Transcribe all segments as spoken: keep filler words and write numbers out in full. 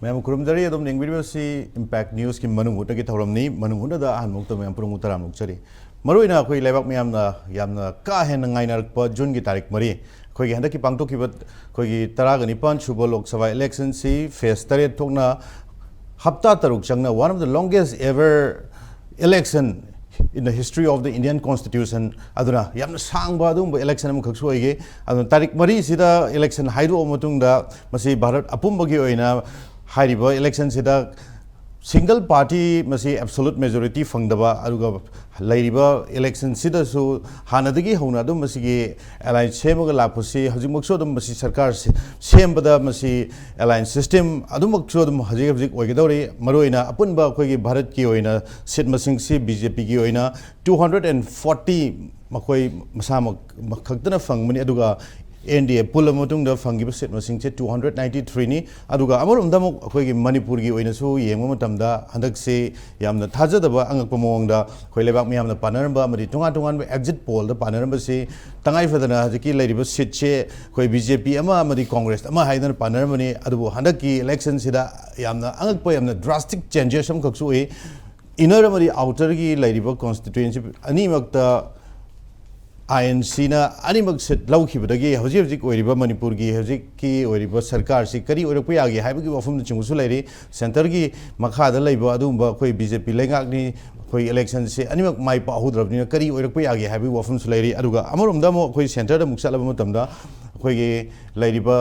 ꯃꯌꯥꯝ ꯈꯨꯔꯨꯝꯖꯔꯤ꯫ ꯑꯗꯨꯝ ꯌꯦꯡꯕꯤꯔꯤꯕꯁꯤ Impact Newsꯀꯤ ꯃꯅꯨꯡ ꯍꯨꯠꯅꯒꯤ ꯊꯧꯔꯝꯅꯤ꯫ ꯃꯅꯨꯡ ꯍꯨꯠꯅꯗ ꯑꯍꯥꯟꯕ ꯃꯛꯇ ꯃꯌꯥꯝ ꯄꯨꯝꯅꯃꯛ ꯇꯔꯥꯝꯅ ꯑꯣꯛꯆꯔꯤ꯫ ꯃꯔꯨꯑꯣꯏꯅ ꯑꯩꯈꯣꯏ ꯂꯩꯕꯥꯛ ꯃꯤꯌꯥꯝꯅ ꯌꯥꯝꯅ ꯀꯥ ꯍꯦꯟꯅ ꯉꯥꯏꯅꯔꯛꯄ ꯖꯨꯟꯒꯤ ꯇꯥꯔꯤꯛ ꯃꯔꯤ, ꯑꯩꯈꯣꯏꯒꯤ ꯍꯟꯗꯛꯀꯤ ꯄꯥꯡꯊꯣꯛꯈꯤꯕ ꯑꯩꯈꯣꯏꯒꯤ ꯇꯔꯥꯒ ꯅꯤꯄꯥꯟ ꯁꯨꯕ ꯂꯣꯛ ꯁꯚꯥ electionꯁꯤ phase ꯇꯔꯦꯠ ꯊꯣꯛꯅ ꯍꯞꯇꯥ ꯇꯔꯨꯛ ꯆꯪꯅ one of the longest ever election in the history of the Indian Constitution, ꯑꯗꯨꯅ ꯌꯥꯝꯅ ꯁꯥꯡꯕ ꯑꯗꯨꯒꯨꯝꯕ election ꯑꯃꯈꯛꯁꯨ ꯑꯣꯏꯈꯤ꯫ ꯑꯗꯨꯅ ꯇꯥꯔꯤꯛ ꯃꯔꯤꯁꯤꯗ election ꯍꯥꯏꯗꯣꯛꯑꯕ ꯃꯇꯨꯡꯗ ꯃꯁꯤ ꯚꯥꯔꯠ ꯑꯄꯨꯝꯕꯒꯤ ꯑꯣꯏꯅ ꯍꯥꯏꯔꯤꯕ electionꯁꯤꯗ single party ꯃꯁꯤ absolute majority ꯐꯪꯗꯕ, ꯑꯗꯨꯒ ꯂꯩꯔꯤꯕ electionꯁꯤꯗꯁꯨ ꯍꯥꯟꯅꯗꯒꯤ ꯍꯧꯅ ꯑꯗꯨꯝ ꯃꯁꯤꯒꯤ alliance ꯁꯦꯝꯃꯒ ꯂꯥꯛꯄꯁꯤ ꯍꯧꯖꯤꯛꯃꯛꯁꯨ ꯑꯗꯨꯝ ꯃꯁꯤ ꯁꯔꯀꯥꯔ ꯁꯦ-, ꯁꯦꯝꯕꯗ ꯃꯁꯤ alliance system ꯑꯗꯨꯃꯛꯁꯨ ꯑꯗꯨꯝ ꯍꯧꯖꯤꯛ ꯍꯧꯖꯤꯛ ꯑꯣꯏꯒꯗꯧꯔꯤ꯫ ꯃꯔꯨꯑꯣꯏꯅ ꯑꯄꯨꯟꯕ ꯑꯩꯈꯣꯏꯒꯤ ꯚꯥꯔꯠꯀꯤ ꯑꯣꯏꯅ seat ꯃꯁꯤꯡꯁꯤ BJPꯒꯤ ꯑꯣꯏꯅ two hundred and forty ꯃꯈꯣꯏ ꯃꯁꯥꯃꯛ ꯈꯛꯇꯅ ꯐꯪꯕꯅꯤ, ꯑꯗꯨꯒ NDA ꯄꯨꯜꯂꯕ ꯃꯇꯨꯡꯗ ꯐꯪꯈꯤꯕ seat ꯃꯁꯤꯡꯁꯦ two hundred ninety threeꯅꯤ꯫ ꯑꯗꯨꯒ ꯑꯃꯔꯣꯝꯗ ꯑꯃꯨꯛ ꯑꯩꯈꯣꯏꯒꯤ ꯃꯅꯤꯄꯨꯔꯒꯤ ꯑꯣꯏꯅꯁꯨ ꯌꯦꯡꯕ ꯃꯇꯝꯗ ꯍꯟꯗꯛꯁꯤ ꯌꯥꯝꯅ ꯊꯥꯖꯗꯕ ꯑꯉꯛꯄ ꯃꯑꯣꯡꯗ ꯑꯩꯈꯣꯏ ꯂꯩꯕꯥꯛ ꯃꯤꯌꯥꯝꯅ ꯄꯥꯅꯔꯝꯕ ꯑꯃꯗꯤ ꯇꯣꯉꯥꯟ ꯇꯣꯉꯥꯟꯕ exit pollꯗ ꯄꯥꯅꯔꯝꯕꯁꯤ ꯇꯉꯥꯏ ꯐꯗꯅ ꯍꯧꯖꯤꯛꯀꯤ ꯂꯩꯔꯤꯕ seatꯁꯦ ꯑꯩꯈꯣꯏ BJP ꯑꯃ ꯑꯃꯗꯤ Congress ꯑꯃ ꯍꯥꯏꯗꯅ ꯄꯥꯅꯔꯝꯕꯅꯤ꯫ ꯑꯗꯨꯕꯨ ꯍꯟꯗꯛꯀꯤ electionꯁꯤꯗ ꯌꯥꯝꯅ ꯑꯉꯛꯄ, ꯌꯥꯝꯅ drastic changes ꯑꯃꯈꯛꯁꯨ ꯎꯏ꯫ Inner ꯑꯃꯗꯤ outerꯒꯤ ꯂꯩꯔꯤꯕ constituency ꯑꯅꯤꯃꯛꯇ INCꯅ ꯑꯅꯤꯃꯛ seat ꯂꯧꯈꯤꯕꯗꯒꯤ ꯍꯧꯖꯤꯛ ꯍꯧꯖꯤꯛ ꯑꯣꯏꯔꯤꯕ ꯃꯅꯤꯄꯨꯔꯒꯤ ꯍꯧꯖꯤꯛꯀꯤ ꯑꯣꯏꯔꯤꯕ ꯁꯔꯀꯥꯔꯁꯤ ꯀꯔꯤ ꯑꯣꯏꯔꯛꯄ ꯌꯥꯒꯦ ꯍꯥꯏꯕꯒꯤ ꯋꯥꯐꯝꯅꯆꯤꯡꯕꯁꯨ ꯂꯩꯔꯤ꯫ Centreꯒꯤ ꯃꯈꯥꯗ ꯂꯩꯕ ꯑꯗꯨꯒꯨꯝꯕ ꯑꯩꯈꯣꯏ BJP ꯂꯩꯉꯥꯛꯅꯤ, ꯑꯩꯈꯣꯏ electionꯁꯦ ꯑꯅꯤꯃꯛ ꯃꯥꯏ ꯄꯥꯛꯍꯧꯗ꯭ꯔꯕꯅꯤꯅ ꯀꯔꯤ ꯑꯣꯏꯔꯛꯄ ꯌꯥꯒꯦ ꯍꯥꯏꯕꯒꯤ ꯋꯥꯐꯝꯁꯨ ꯂꯩꯔꯤ꯫ ꯑꯗꯨꯒ ꯑꯃꯔꯣꯝꯗ ꯑꯃꯨꯛ ꯑꯩꯈꯣꯏ centreꯗ ꯑꯃꯨꯛ ꯆꯠꯂꯕ ꯃꯇꯝꯗ ꯑꯩꯈꯣꯏꯒꯤ ꯂꯩꯔꯤꯕ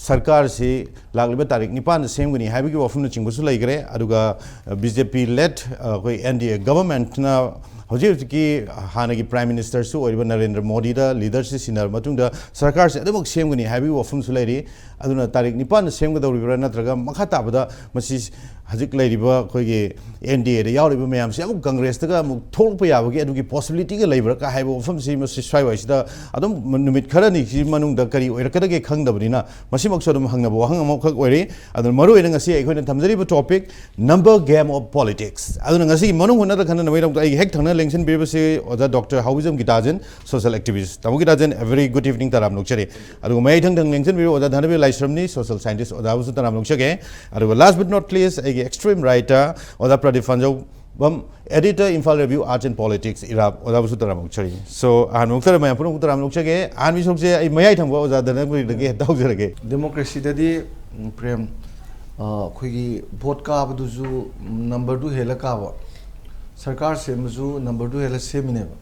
ꯁꯔꯀꯥꯔꯁꯤ ꯂꯥꯛꯂꯤꯕ ꯇꯥꯔꯤꯛ ꯅꯤꯄꯥꯟꯗ ꯁꯦꯝꯒꯅꯤ ꯍꯥꯏꯕꯒꯤ ꯋꯥꯐꯝꯅꯆꯤꯡꯕꯁꯨ ꯂꯩꯈ꯭ꯔꯦ꯫ ꯑꯗꯨꯒ BJP led ꯑꯩꯈꯣꯏ NDA governmentꯅ ꯍꯧꯖꯤꯛ ꯍꯧꯖꯤꯛꯀꯤ ꯍꯥꯟꯅꯒꯤ Prime Ministerꯁꯨ ꯑꯣꯏꯔꯤꯕ ꯅꯔꯦꯟꯗ꯭ꯔ ꯃꯣꯗꯤꯗ leaderꯁꯤ ꯁꯤꯟꯅꯔꯕ ꯃꯇꯨꯡꯗ ꯁꯔꯀꯥꯔꯁꯤ ꯑꯗꯨꯃꯛ ꯁꯦꯝꯒꯅꯤ ꯍꯥꯏꯕꯒꯤ ꯋꯥꯐꯝꯁꯨ ꯂꯩꯔꯤ꯫ ꯑꯗꯨꯅ ꯇꯥꯔꯤꯛ ꯅꯤꯄꯥꯟꯗ ꯁꯦꯝꯒꯗꯧꯔꯤꯕ꯭ꯔꯥ ꯅꯠꯇ꯭ꯔꯒ ꯃꯈꯥ ꯇꯥꯕꯗ ꯃꯁꯤ ꯍꯧꯖꯤꯛ ꯂꯩꯔꯤꯕ ꯑꯩꯈꯣꯏꯒꯤ NDAꯗ ꯌꯥꯎꯔꯤꯕ ꯃꯌꯥꯝꯁꯤ ꯑꯃꯨꯛ Congressꯇꯒ ꯑꯃꯨꯛ ꯊꯣꯛꯂꯛꯄ ꯌꯥꯕꯒꯤ ꯑꯗꯨꯒꯤ possibilityꯒ ꯂꯩꯕ꯭ꯔꯥ ꯀ ꯍꯥꯏꯕ ꯋꯥꯐꯝꯁꯤ ꯃꯁꯤ ꯁ꯭ꯋꯥꯏꯋꯥꯏꯁꯤꯗ ꯑꯗꯨꯝ ꯅꯨꯃꯤꯠ ꯈꯔꯅꯤꯁꯤ ꯃꯅꯨꯡꯗ ꯀꯔꯤ ꯑꯣꯏꯔꯛꯀꯗꯒꯦ ꯈꯪꯗꯕꯅꯤꯅ ꯃꯁꯤꯃꯛꯁꯨ ꯑꯗꯨꯝ ꯍꯪꯅꯕ ꯋꯥꯍꯪ ꯑꯃꯈꯛ ꯑꯣꯏꯔꯤ꯫ ꯑꯗꯨꯅ ꯃꯔꯨꯑꯣꯏꯅ ꯉꯁꯤ ꯑꯩꯈꯣꯏꯅ ꯊꯝꯖꯔꯤꯕ topic number game of politics꯫ ꯑꯗꯨꯅ ꯉꯁꯤꯒꯤ ꯃꯅꯨꯡ ꯍꯨꯠꯅꯗ ꯈꯟꯅꯅꯕꯒꯤꯗꯃꯛꯇ ꯑꯩꯒꯤ ꯍꯦꯛ ꯊꯪꯅ ꯂꯦꯡꯁꯤꯟꯕꯤꯔꯤꯕꯁꯤ ꯑꯣꯖꯥ ꯗꯣꯛꯇꯔ ꯍꯥꯎꯕꯤꯖꯝ ꯒꯤꯇꯥꯖꯟ, social activist꯫ ꯇꯥꯃꯣ ꯒꯤꯇꯥꯖꯟ, a very good evening, ꯇꯔꯥꯝꯅ ꯑꯣꯛꯆꯔꯤ꯫ ꯑꯗꯨꯒ ꯃꯌꯥꯏ ꯊꯪꯗ ꯂꯦꯡꯁꯤꯟꯕꯤꯔꯤꯕ ꯑꯣꯖꯥ ꯙꯅꯕꯤꯔ ꯂꯥꯏꯁ꯭ꯔꯝꯅꯤ, social scientist, ꯑꯣꯖꯥꯕꯨꯁꯨ ꯇꯔꯥꯝꯅ ꯑꯣꯛꯆꯒꯦ꯫ ꯑꯗꯨꯒ last but not least, ꯑꯩꯒꯤ extreme right ꯇ ꯑꯣꯖꯥ Pradeep ꯐꯥꯟꯖꯧꯕꯝ, editor, Imphal Review, Arts and Politics, ꯏꯔꯥꯞ, ꯑꯣꯖꯥꯕꯨꯁꯨ ꯇꯔꯥꯝꯅ ꯑꯣꯛꯆꯔꯤ꯫ So, ꯑꯍꯥꯟꯕ ꯃꯛꯇꯗ ꯃꯌꯥꯝ ꯄꯨꯝꯅꯃꯛꯄꯨ ꯇꯔꯥꯝꯅ ꯑꯣꯛꯆꯒꯦ꯫ ꯑꯍꯥꯟꯕ ꯁꯔꯨꯛꯁꯦ ꯑꯩ ꯃꯌꯥꯏ ꯊꯪꯕ ꯑꯣꯖꯥ ꯙꯅꯕꯤꯔꯗꯒꯤ ꯍꯦꯛꯇ ꯍꯧꯖꯔꯒꯦ꯫ ꯗꯦꯃꯣꯀ꯭ꯔꯦꯁꯤꯗꯗꯤ, ꯎꯝ, ꯄ꯭ꯔꯦꯝ, ꯑ, ꯑꯩꯈꯣꯏꯒꯤ ꯚꯣꯠ ꯀꯥꯕꯗꯨꯁꯨ ꯅꯝꯕꯔꯗꯨ ꯍꯦꯜꯂ ꯀꯥꯕ, ꯁꯔꯀꯥꯔ ꯁꯦꯝꯕꯁꯨ ꯅꯝꯕꯔꯗꯨ ꯍꯦꯜꯂ ꯁꯦꯝꯃꯤꯅꯦꯕ꯫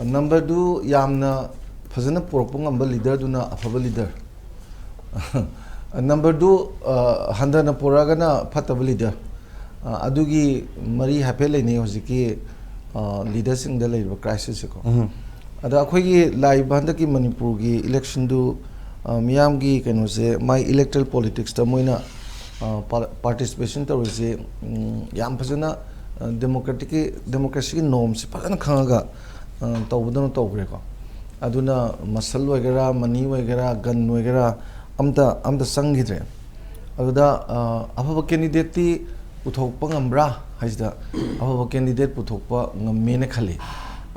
ꯅꯝꯕꯔꯗꯨ ꯌꯥꯝꯅ ꯐꯖꯅ ꯄꯨꯔꯛꯄ ꯉꯝꯕ ꯂꯤꯗꯔꯗꯨꯅ ꯑꯐꯕ ꯂꯤꯗꯔ, ꯅꯝꯕꯔꯗꯨ, ꯑ, ꯍꯟꯊꯅ ꯄꯨꯔꯛꯑꯒꯅ ꯐꯠꯇꯕ ꯂꯤꯗꯔ꯫ ꯑ, ꯑꯗꯨꯒꯤ ꯃꯔꯤ ꯍꯥꯏꯐꯦꯠ ꯂꯩꯅꯩ ꯍꯧꯖꯤꯛꯀꯤ, ꯑ, ꯂꯤꯗꯔꯁꯤꯡꯗ ꯂꯩꯔꯤꯕ ꯀ꯭ꯔꯥꯏꯁꯤꯁꯁꯦꯀꯣ꯫ ꯎꯝ꯫ ꯑꯗ ꯑꯩꯈꯣꯏꯒꯤ ꯂꯥꯛꯏꯕ ꯍꯟꯗꯛꯀꯤ ꯃꯅꯤꯄꯨꯔꯒꯤ ꯏꯂꯦꯛꯁꯟꯗꯨ, ꯑ, ꯃꯤꯌꯥꯝꯒꯤ ꯀꯩꯅꯣꯁꯦ, ꯃꯥꯏ ꯏꯂꯦꯛꯇ꯭ꯔꯦꯜ ꯄꯣꯂꯤꯇꯤꯛꯁꯇ ꯃꯣꯏꯅ, ꯑ, ꯄꯥ-, ꯄꯥꯔꯇꯤꯁꯤꯄꯦꯁꯟ ꯇꯧꯔꯤꯁꯦ, ꯎꯝ, ꯌꯥꯝ ꯐꯖꯅ, ꯑ, ꯗꯦꯃꯣꯀ꯭ꯔꯦꯇꯤꯛꯀꯤ, ꯗꯦꯃꯣꯀ꯭ꯔꯦꯁꯤꯒꯤ ꯅꯣꯔꯝꯁꯦ ꯐꯖꯅ ꯈꯪꯉꯒ, ꯑ, ꯇꯧꯕꯗꯧꯅ ꯇꯧꯈ꯭ꯔꯦꯀꯣ꯫ ꯑꯗꯨꯅ ꯃꯁꯜ ꯑꯣꯏꯒꯦꯔꯥ, ꯃꯅꯤ ꯑꯣꯏꯒꯦꯔꯥ, ꯒꯟ ꯑꯣꯏꯒꯦꯔꯥ, ꯑꯝꯇ, ꯑꯝꯇ ꯆꯪꯈꯤꯗ꯭ꯔꯦ꯫ ꯑꯗꯨꯗ, ꯑ, ꯑꯐꯕ ꯀꯦꯟꯗꯤꯗꯦꯠꯇꯤ ꯄꯨꯊꯣꯛꯄ ꯉꯝꯕ꯭ꯔꯥ ꯍꯥꯏꯁꯤꯗ, ꯑꯐꯕ ꯀꯦꯟꯗꯤꯗꯦꯠ ꯄꯨꯊꯣꯛꯄ ꯉꯝꯃꯦꯅ ꯈꯜꯂꯤ꯫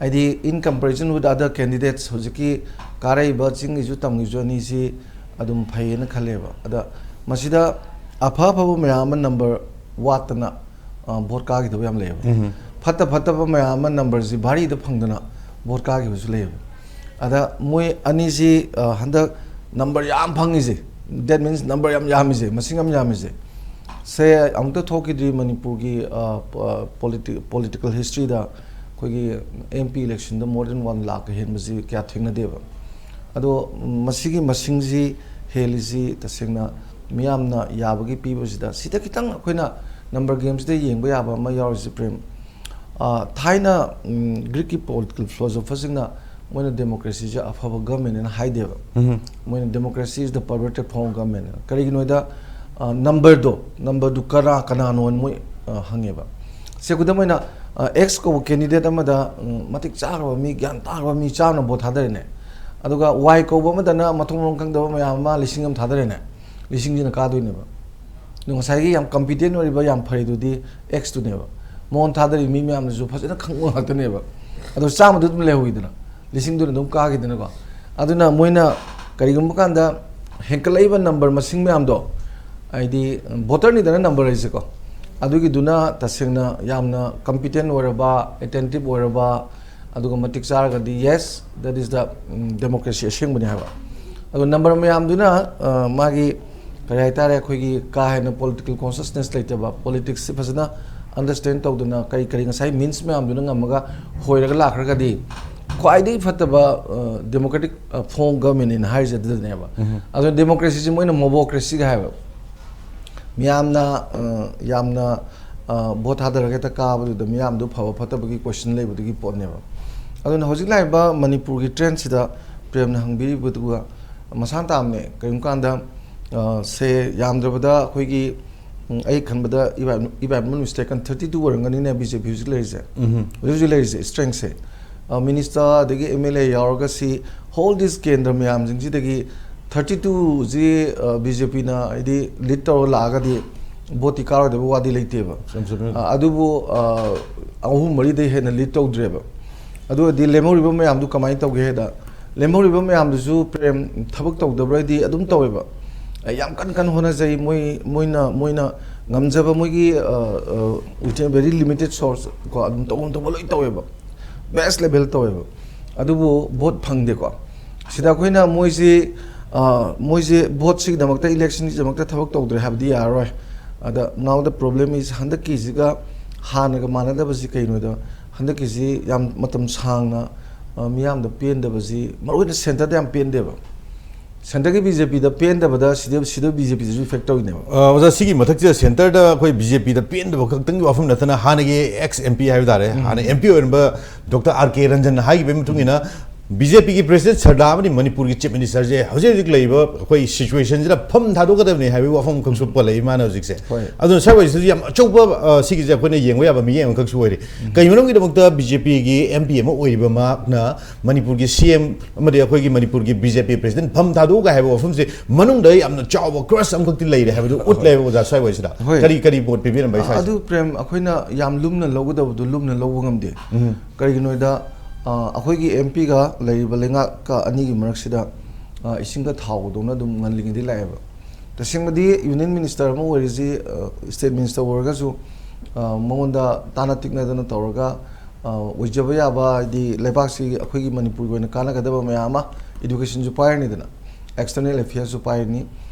ꯍꯥꯏꯗꯤ, in comparison with other candidates, ꯍꯧꯖꯤꯛꯀꯤ ꯀꯥꯔꯛꯏꯕ ꯆꯤꯡꯒꯤꯁꯨ ꯇꯝꯒꯤꯁꯨ ꯑꯅꯤꯁꯤ ꯑꯗꯨꯝ ꯐꯩꯌꯦꯅ ꯈꯜꯂꯦꯕ꯫ ꯑꯗ ꯃꯁꯤꯗ ꯑꯐ ꯑꯐꯕ ꯃꯌꯥꯝ ꯑꯃ ꯅꯝꯕꯔ ꯋꯥꯠꯇꯅ, ꯑ, ꯚꯣꯠ ꯀꯥꯈꯤꯗꯕ ꯌꯥꯝ ꯂꯩꯌꯦꯕ꯫ ꯎꯝ꯫ ꯐꯠꯇ ꯐꯠꯇꯕ ꯃꯌꯥꯝ ꯑꯃ ꯅꯝꯕꯔꯁꯤ ꯚꯥꯔꯤꯗ ꯐꯪꯗꯅ ꯚꯣꯠ ꯀꯥꯈꯤꯕꯁꯨ ꯂꯩꯌꯦꯕ꯫ ꯑꯗ ꯃꯣꯏ ꯑꯅꯤꯁꯤ, ꯑ, ꯍꯟꯗꯛ ꯅꯝꯕꯔ ꯌꯥꯝ ꯐꯪꯉꯤꯁꯦ, that means ꯅꯝꯕꯔ ꯌꯥꯝ ꯌꯥꯝꯃꯤꯁꯦ, ꯃꯁꯤꯡ ꯌꯥꯝ ꯌꯥꯝꯃꯤꯁꯦ, ꯁꯦ ꯑꯃꯨꯛꯇ ꯊꯣꯛꯈꯤꯗ꯭ꯔꯤ ꯃꯅꯤꯄꯨꯔꯒꯤ, ꯑ, ꯄ-, ꯄꯣꯂꯤꯇꯤ-, ꯄꯣꯂꯤꯇꯤꯀꯦꯜ ꯍꯤꯁꯇ꯭ꯔꯤꯗ꯫ ꯑꯩꯈꯣꯏꯒꯤ ꯑꯦꯝ ꯄꯤ ꯏꯂꯦꯛꯁꯟꯗ more than one ꯂꯥꯛꯀ ꯍꯦꯟꯕꯁꯤ ꯀꯌꯥ ꯊꯦꯡꯅꯗꯦꯕ꯫ ꯑꯗꯣ ꯃꯁꯤꯒꯤ ꯃꯁꯤꯡꯁꯤ ꯍꯦꯜꯂꯤꯁꯤ ꯇꯁꯦꯡꯅ ꯃꯤꯌꯥꯝꯅ ꯌꯥꯕꯒꯤ ꯄꯤꯕꯁꯤꯗ, ꯁꯤꯗ ꯈꯤꯇꯪ ꯑꯩꯈꯣꯏꯅ ꯅꯝꯕꯔ ꯒꯦꯝꯁꯤꯗ ꯌꯦꯡꯕ ꯌꯥꯕ ꯑꯃ ꯌꯥꯎꯔꯤꯁꯤ, ꯄ꯭ꯔꯦꯝ꯫ ꯑ, ꯊꯥꯏꯅ, ꯎꯝ, ꯒ꯭ꯔꯤꯛꯀꯤ ꯄꯣꯂꯤꯇꯤꯀꯦꯜ ꯐꯤꯂꯣꯁꯣꯐꯔꯁꯤꯡꯅ ꯃꯣꯏꯅ ꯗꯦꯃꯣꯀ꯭ꯔꯦꯁꯤꯁꯦ ꯑꯐꯕ ꯒꯚꯔꯟꯃꯦꯟ ꯍꯥꯏꯅ ꯍꯥꯏꯗꯦꯕ꯫ ꯎꯝ꯫ ꯃꯣꯏꯅ democracy is the perverted form of government꯫ ꯀꯔꯤꯒꯤꯅꯣ ꯍꯥꯏꯗ, ꯑ, ꯅꯝꯕꯔꯗꯣ, ꯅꯝꯕꯔꯗꯨ ꯀꯅꯥ, ꯀꯅꯥꯅꯣ ꯍꯥꯏꯅ ꯃꯣꯏ, ꯑ, ꯍꯪꯉꯦꯕ꯫ ꯁꯦ, ꯈꯨꯗꯝ ꯑꯣꯏꯅ, ꯑ, ꯑꯦꯛꯁ ꯀꯧꯕ ꯀꯦꯟꯗꯤꯗꯦꯠ ꯑꯃꯗ, ꯎꯝ, ꯃꯇꯤꯛ ꯆꯥꯈ꯭ꯔꯕ ꯃꯤ, ꯒ꯭ꯌꯥꯟ ꯇꯥꯈ꯭ꯔꯕ ꯃꯤ ꯆꯥꯝꯃꯅ ꯚꯣꯠ ꯊꯥꯗꯔꯦꯅꯦ꯫ ꯑꯗꯨꯒ ꯋꯥꯏ ꯀꯧꯕ ꯑꯃꯗꯅ ꯃꯊꯣꯡ ꯃꯔꯝ ꯈꯪꯗꯕ ꯃꯌꯥꯝ ꯑꯃ ꯂꯤꯁꯤꯡ ꯑꯃ ꯊꯥꯗꯔꯦꯅꯦ꯫ ꯂꯤꯁꯤꯡꯁꯤꯅ ꯀꯥꯗꯣꯏꯅꯦꯕ꯫ ꯑꯗꯣ ꯉꯁꯥꯏꯒꯤ ꯌꯥꯝ ꯀꯝꯄꯤꯇꯦꯟ ꯑꯣꯏꯔꯤꯕ, ꯌꯥꯝ ꯐꯔꯤꯗꯨꯗꯤ ꯑꯦꯛꯁꯇꯨꯅꯦꯕ꯫ ꯃꯉꯣꯟ ꯊꯥꯗꯔꯤ ꯃꯤ ꯃꯌꯥꯝꯅꯁꯨ ꯐꯖꯅ ꯈꯪꯕ ꯉꯥꯛꯇꯅꯦꯕ꯫ ꯑꯗꯣ ꯆꯥꯝꯃꯗꯨ ꯑꯗꯨꯝ ꯂꯩꯍꯧꯋꯤꯗꯅ, ꯂꯤꯁꯤꯡꯗꯨꯅ ꯑꯗꯨꯝ ꯀꯥꯈꯤꯗꯅꯀꯣ꯫ ꯑꯗꯨꯅ ꯃꯣꯏꯅ ꯀꯔꯤꯒꯨꯝꯕ ꯀꯥꯟꯗ ꯍꯦꯟꯀꯠꯂꯛꯏꯕ ꯅꯝꯕꯔ ꯃꯁꯤꯡ ꯃꯌꯥꯝꯗꯣ, ꯍꯥꯏꯗꯤ ꯚꯣꯇꯔꯅꯤꯗꯅ ꯅꯝꯕꯔ ꯍꯥꯏꯁꯦꯀꯣ, ꯑꯗꯨꯒꯤꯗꯨꯅ ꯇꯁꯦꯡꯅ ꯌꯥꯝꯅ ꯀꯝꯄꯤꯇꯦꯟ ꯑꯣꯏꯔꯕ, ꯑꯦꯇꯦꯟꯇꯤꯞ ꯑꯣꯏꯔꯕ, ꯑꯗꯨꯒ ꯃꯇꯤꯛ ꯆꯥꯔꯒꯗꯤ, yes, that is the democracy ꯑꯁꯦꯡꯕꯅꯤ ꯍꯥꯏꯕ꯫ ꯑꯗꯣ ꯅꯝꯕꯔ ꯃꯌꯥꯝꯗꯨꯅ, ꯑ, ꯃꯥꯒꯤ ꯀꯔꯤ ꯍꯥꯏꯇꯥꯔꯦ, ꯑꯩꯈꯣꯏꯒꯤ ꯀꯥ ꯍꯦꯟꯅ ꯄꯣꯂꯤꯇꯤꯀꯦꯜ ꯀꯣꯟꯁꯤꯌꯁꯅꯦꯁ ꯂꯩꯇꯕ, ꯄꯣꯂꯤꯇꯤꯛꯁꯁꯤ ꯐꯖꯅ ꯑꯟꯗꯔꯁꯇꯦꯟ ꯇꯧꯗꯅ, ꯀꯔꯤ ꯀꯔꯤ ꯉꯁꯥꯏ ꯃꯤꯟꯁ ꯃꯌꯥꯝꯗꯨꯅ ꯉꯝꯃꯒ ꯍꯣꯏꯔꯒ ꯂꯥꯛꯈ꯭ꯔꯒꯗꯤ, ꯈ꯭ꯋꯥꯏꯗꯒꯤ ꯐꯠꯇꯕ ꯗꯦꯃꯣꯀ꯭ꯔꯦꯇꯤꯛ ꯐꯣꯔꯝ ꯑꯣꯐ ꯒꯚꯔꯟꯃꯦꯟꯅꯦꯅ ꯍꯥꯏꯔꯤꯁꯦ ꯑꯗꯨꯗꯅꯦꯕ꯫ ꯑꯗꯨꯅ ꯗꯦꯃꯣꯀ꯭ꯔꯦꯁꯤꯁꯤ ꯃꯣꯏꯅ ꯃꯣꯕꯣꯀ꯭ꯔꯦꯁꯤꯒ ꯍꯥꯏꯕ꯫ ꯃꯤꯌꯥꯝꯅ, ꯑ, ꯌꯥꯝꯅ, ꯑ, ꯚꯣꯠ ꯊꯥꯗꯔꯒ ꯍꯦꯛꯇ ꯀꯥꯕꯗꯨꯗ ꯃꯤꯌꯥꯝꯗꯨ ꯐꯕ ꯐꯠꯇꯕꯒꯤ ꯀꯣꯏꯁꯟ ꯂꯩꯕꯗꯨꯒꯤ ꯄꯣꯠꯅꯦꯕ꯫ ꯑꯗꯨꯅ ꯍꯧꯖꯤꯛ ꯂꯥꯛꯏꯕ ꯃꯅꯤꯄꯨꯔꯒꯤ ꯇ꯭ꯔꯦꯟꯁꯤꯗ ꯄ꯭ꯔꯦꯝꯅ ꯍꯪꯕꯤꯔꯤꯕꯗꯨꯒ ꯃꯁꯥꯟ ꯇꯥꯕꯅꯦ꯫ ꯀꯔꯤꯒꯨꯝꯕ ꯀꯥꯟꯗ, ꯑ, ꯁꯦ ꯌꯥꯝꯗ꯭ꯔꯕꯗ ꯑꯩꯈꯣꯏꯒꯤ, ꯎꯝ, ꯑꯩ ꯈꯟꯕꯗ, if I, if I'm not mistaken, thirty two ꯑꯣꯏꯔꯝꯒꯅꯤꯅꯦ ꯕꯤ ꯖꯦ ꯄꯤ ꯍꯧꯖꯤꯛ ꯂꯩꯔꯤꯁꯦ꯫ ꯍꯧꯖꯤꯛ ꯍꯧꯖꯤꯛ ꯂꯩꯔꯤꯁꯦ ꯏꯁꯇ꯭ꯔꯦꯡꯁꯦ꯫ ꯑ, ꯃꯤꯅꯤꯁꯇꯔ ꯑꯗꯒꯤ ꯑꯦꯝ ꯑꯦꯜ ꯑꯦ ꯌꯥꯎꯔꯒ ꯁꯤ, ꯍꯣꯜ ꯗꯤꯁ ꯀꯦꯟꯗ꯭ꯔ ꯃꯌꯥꯝꯁꯤꯡꯁꯤꯗꯒꯤ ꯊꯥꯔꯇꯤ ꯇꯨꯁꯤ, ꯑ, ꯕꯤ ꯖꯦ ꯄꯤꯅ ꯍꯥꯏꯗꯤ ꯂꯤꯗ ꯇꯧꯔꯒ ꯂꯥꯛꯑꯒꯗꯤ ꯚꯣꯠꯇꯤ ꯀꯥꯔꯣꯏꯗꯕ ꯋꯥꯗꯤ ꯂꯩꯇꯦꯕ꯫ ꯆꯨꯝ, ꯆꯨꯝꯃꯦ꯫ ꯑ, ꯑꯗꯨꯕꯨ, ꯑ, ꯑꯍꯨꯝ ꯃꯔꯤꯗꯩ ꯍꯦꯟꯅ ꯂꯤꯗ ꯇꯧꯗ꯭ꯔꯦꯕ꯫ ꯑꯗꯨ ꯑꯣꯏꯔꯗꯤ ꯂꯦꯝꯍꯧꯔꯤꯕ ꯃꯌꯥꯝꯗꯨ ꯀꯃꯥꯏꯅ ꯇꯧꯒꯦ ꯍꯥꯏꯗ, ꯂꯦꯝꯍꯧꯔꯤꯕ ꯃꯌꯥꯝꯗꯨꯁꯨ ꯄ꯭ꯔꯦꯝ ꯊꯕꯛ ꯇꯧꯗꯕ꯭ꯔꯗꯤ ꯑꯗꯨꯝ ꯇꯧꯋꯦꯕ꯫ ꯑ, ꯌꯥꯝ ꯀꯟꯅ ꯀꯟꯅ ꯍꯣꯠꯅꯖꯩ꯫ ꯃꯣꯏ, ꯃꯣꯏꯅ, ꯃꯣꯏꯅ ꯉꯝꯖꯕ ꯃꯣꯏꯒꯤ, ꯑ, ꯑ, within very limited source ꯀꯣ, ꯑꯗꯨꯝ ꯇꯧꯐꯝ ꯊꯣꯛꯄ ꯂꯣꯏ ꯇꯧꯋꯦꯕ꯫ ꯕꯦꯁ ꯂꯦꯚꯦꯜ ꯇꯧꯋꯦꯕ꯫ ꯑꯗꯨꯕꯨ ꯚꯣꯠ ꯐꯪꯗꯦꯀꯣ꯫ ꯁꯤꯗ ꯑꯩꯈꯣꯏꯅ ꯃꯣꯏꯁꯤ, ꯑ, ꯃꯣꯏꯁꯦ ꯚꯣꯠꯁꯤꯒꯤꯗꯃꯛꯇ, ꯏꯂꯦꯛꯁꯟꯒꯤꯗꯃꯛꯇ ꯊꯕꯛ ꯇꯧꯗ꯭ꯔꯦ ꯍꯥꯏꯕꯗꯤ ꯌꯥꯔꯔꯣꯏ꯫ ꯑꯗ now the problem is, ꯍꯟꯗꯛꯀꯤꯁꯤꯒ ꯍꯥꯟꯅꯒ ꯃꯥꯟꯅꯗꯕꯁꯤ ꯀꯩꯅꯣꯗ, ꯍꯟꯗꯛꯀꯤꯁꯤ ꯌꯥꯝ ꯃꯇꯝ ꯁꯥꯡꯅ, ꯑ, ꯃꯤꯌꯥꯝꯗ ꯄꯦꯟꯗꯕꯁꯤ, ꯃꯔꯨꯑꯣꯏꯅ ꯁꯦꯟꯇꯔꯗ ꯌꯥꯝ ꯄꯦꯟꯗꯦꯕ꯫ ꯁꯦꯟꯇꯔꯒꯤ ꯕꯤ ꯖꯦ ꯄꯤꯗ ꯄꯦꯟꯗꯕꯗ ꯁꯤꯗ, ꯁꯤꯗ ꯕꯤ ꯖꯦ ꯄꯤꯗꯁꯨ ꯏꯐꯦꯛ ꯇꯧꯔꯤꯅꯦꯕ꯫ ꯑ, ꯑꯣꯖꯥ, ꯁꯤꯒꯤ ꯃꯊꯛꯁꯤꯗ ꯁꯦꯟꯇꯔꯗ ꯑꯩꯈꯣꯏ ꯕꯤ ꯖꯦ ꯄꯤꯗ ꯄꯦꯟꯗꯕ ꯈꯛꯇꯪꯒꯤ ꯋꯥꯐꯝ ꯅꯠꯇꯅ ꯍꯥꯟꯅꯒꯤ ꯑꯦꯛꯁ ꯑꯦꯝ ꯄꯤ ꯍꯥꯏꯕ ꯇꯥꯔꯦ, ꯎꯝ꯫ ꯍꯥꯟꯅ ꯑꯦꯝ ꯄꯤ ꯑꯣꯏꯔꯝꯕ ꯗꯣꯛꯇꯔ ꯑꯥꯔ ꯀꯦ ꯔꯟꯖꯟꯅ ꯍꯥꯏꯈꯤꯕꯒꯤ ꯃꯇꯨꯡ ꯏꯟꯅ ꯕꯤ ꯖꯦ ꯄꯤꯒꯤ ꯄ꯭ꯔꯦꯁꯤꯗꯦꯟ ꯁꯔꯗꯥ ꯑꯃꯗꯤ ꯃꯅꯤꯄꯨꯔꯒꯤ ꯆꯤꯐ ꯃꯤꯅꯤꯁꯇꯔꯁꯦ ꯍꯧꯖꯤꯛ ꯍꯧꯖꯤꯛ ꯂꯩꯔꯤꯕ ꯑꯩꯈꯣꯏ ꯁꯤꯆꯨꯋꯦꯁꯟꯁꯤꯗ ꯐꯝ ꯊꯥꯗꯣꯛꯀꯗꯕꯅꯤ ꯍꯥꯏꯕꯒꯤ ꯋꯥꯐꯝ ꯑꯃꯈꯛꯁꯨ ꯄꯜꯂꯛꯏ ꯃꯥꯅ ꯍꯧꯖꯤꯛꯁꯦ꯫ ꯍꯣꯏ꯫ ꯑꯗꯨꯅ ꯁ꯭ꯋꯥꯏ ꯋꯥꯏꯁꯤꯗꯁꯨ ꯌꯥꯝ ꯑꯆꯧꯕ, ꯑ, ꯁꯤꯒꯤꯁꯦ ꯑꯩꯈꯣꯏꯅ ꯌꯦꯡꯕ ꯌꯥꯕ ꯃꯤꯠꯌꯦꯡ ꯑꯃꯈꯛꯁꯨ ꯑꯣꯏꯔꯤ꯫ ꯀꯩ ꯃꯔꯝꯒꯤꯗꯃꯛꯇ ꯕꯤ ꯖꯦ ꯄꯤꯒꯤ ꯑꯦꯝ ꯄꯤ ꯑꯃ ꯑꯣꯏꯔꯤꯕ ꯃꯍꯥꯛꯅ ꯃꯅꯤꯄꯨꯔꯒꯤ ꯁꯤ ꯑꯦꯝ ꯑꯃꯗꯤ ꯑꯩꯈꯣꯏꯒꯤ ꯃꯅꯤꯄꯨꯔꯒꯤ ꯕꯤ ꯖꯦ ꯄꯤ ꯄ꯭ꯔꯦꯁꯤꯗꯦꯟ ꯐꯝ ꯊꯥꯗꯣꯛꯎꯒ ꯍꯥꯏꯕ ꯋꯥꯐꯝꯁꯦ ꯃꯅꯨꯡꯗ ꯌꯥꯝꯅ ꯆꯥꯎꯕ ꯀ꯭ꯔꯁ ꯑꯃꯈꯛꯇꯤ ꯂꯩꯔꯦ ꯍꯥꯏꯕꯗꯨ ꯎꯠꯂꯦꯕ ꯑꯣꯖꯥ ꯁ꯭ꯋꯥꯏ ꯋꯥꯏꯁꯤꯗ꯫ ꯍꯣꯏ꯫ ꯀꯔꯤ, ꯀꯔꯤ ꯃꯣꯠ ꯄꯤꯕꯤꯔꯝꯕ ꯑꯩ ꯁ꯭ꯋꯥꯏꯁꯤꯗ? ꯑꯗꯨ ꯄ꯭ꯔꯦꯝ, ꯑꯩꯈꯣꯏꯅ ꯌꯥꯝ ꯂꯨꯝꯅ ꯂꯧꯒꯗꯕꯗꯨ ꯂꯨꯝꯅ ꯂꯧꯕ ꯉꯝꯗꯦ꯫ ꯀꯔꯤꯒꯤꯅꯣꯗ, ꯑ, ꯑꯩꯈꯣꯏꯒꯤ ꯑꯦꯝ ꯄꯤꯒ ꯂꯩꯔꯤꯕ ꯂꯩꯉꯥꯛꯀ ꯑꯅꯤꯒꯤ ꯃꯔꯛꯁꯤꯗ, ꯑ, ꯏꯁꯤꯡꯒ ꯊꯥꯎꯒꯗꯧꯅ ꯑꯗꯨꯝ ꯉꯜꯂꯤꯉꯩꯗꯤ ꯂꯥꯛꯑꯦꯕ꯫ ꯇꯁꯦꯡꯕꯗꯤ ꯌꯨꯅꯤꯌꯟ ꯃꯤꯅꯤꯁꯇꯔ ꯑꯃ ꯑꯣꯏꯔꯤꯁꯤ, ꯑ, ꯁ꯭ꯇꯦꯠ ꯃꯤꯅꯤꯁꯇꯔ ꯑꯣꯏꯔꯒꯁꯨ, ꯑ, ꯃꯉꯣꯟꯗ ꯇꯥꯟꯅ ꯇꯤꯛꯅꯗꯅ ꯇꯧꯔꯒ, ꯑ, ꯑꯣꯏꯖꯕ ꯌꯥꯕ, ꯍꯥꯏꯗꯤ ꯂꯩꯕꯥꯛꯁꯤ ꯑꯩꯈꯣꯏꯒꯤ ꯃꯅꯤꯄꯨꯔꯒꯤ ꯑꯣꯏꯅ ꯀꯥꯟꯅꯒꯗꯕ ꯃꯌꯥꯝ ꯑꯃ, ꯏꯗꯨꯀꯦꯁꯟꯁꯨ ꯄꯥꯏꯔꯅꯤꯗꯅ, ꯑꯦꯛꯁꯇꯔꯅꯦꯜ ꯑꯦꯐꯤꯌꯔꯁꯨ ꯄꯥꯏꯔꯅꯤ,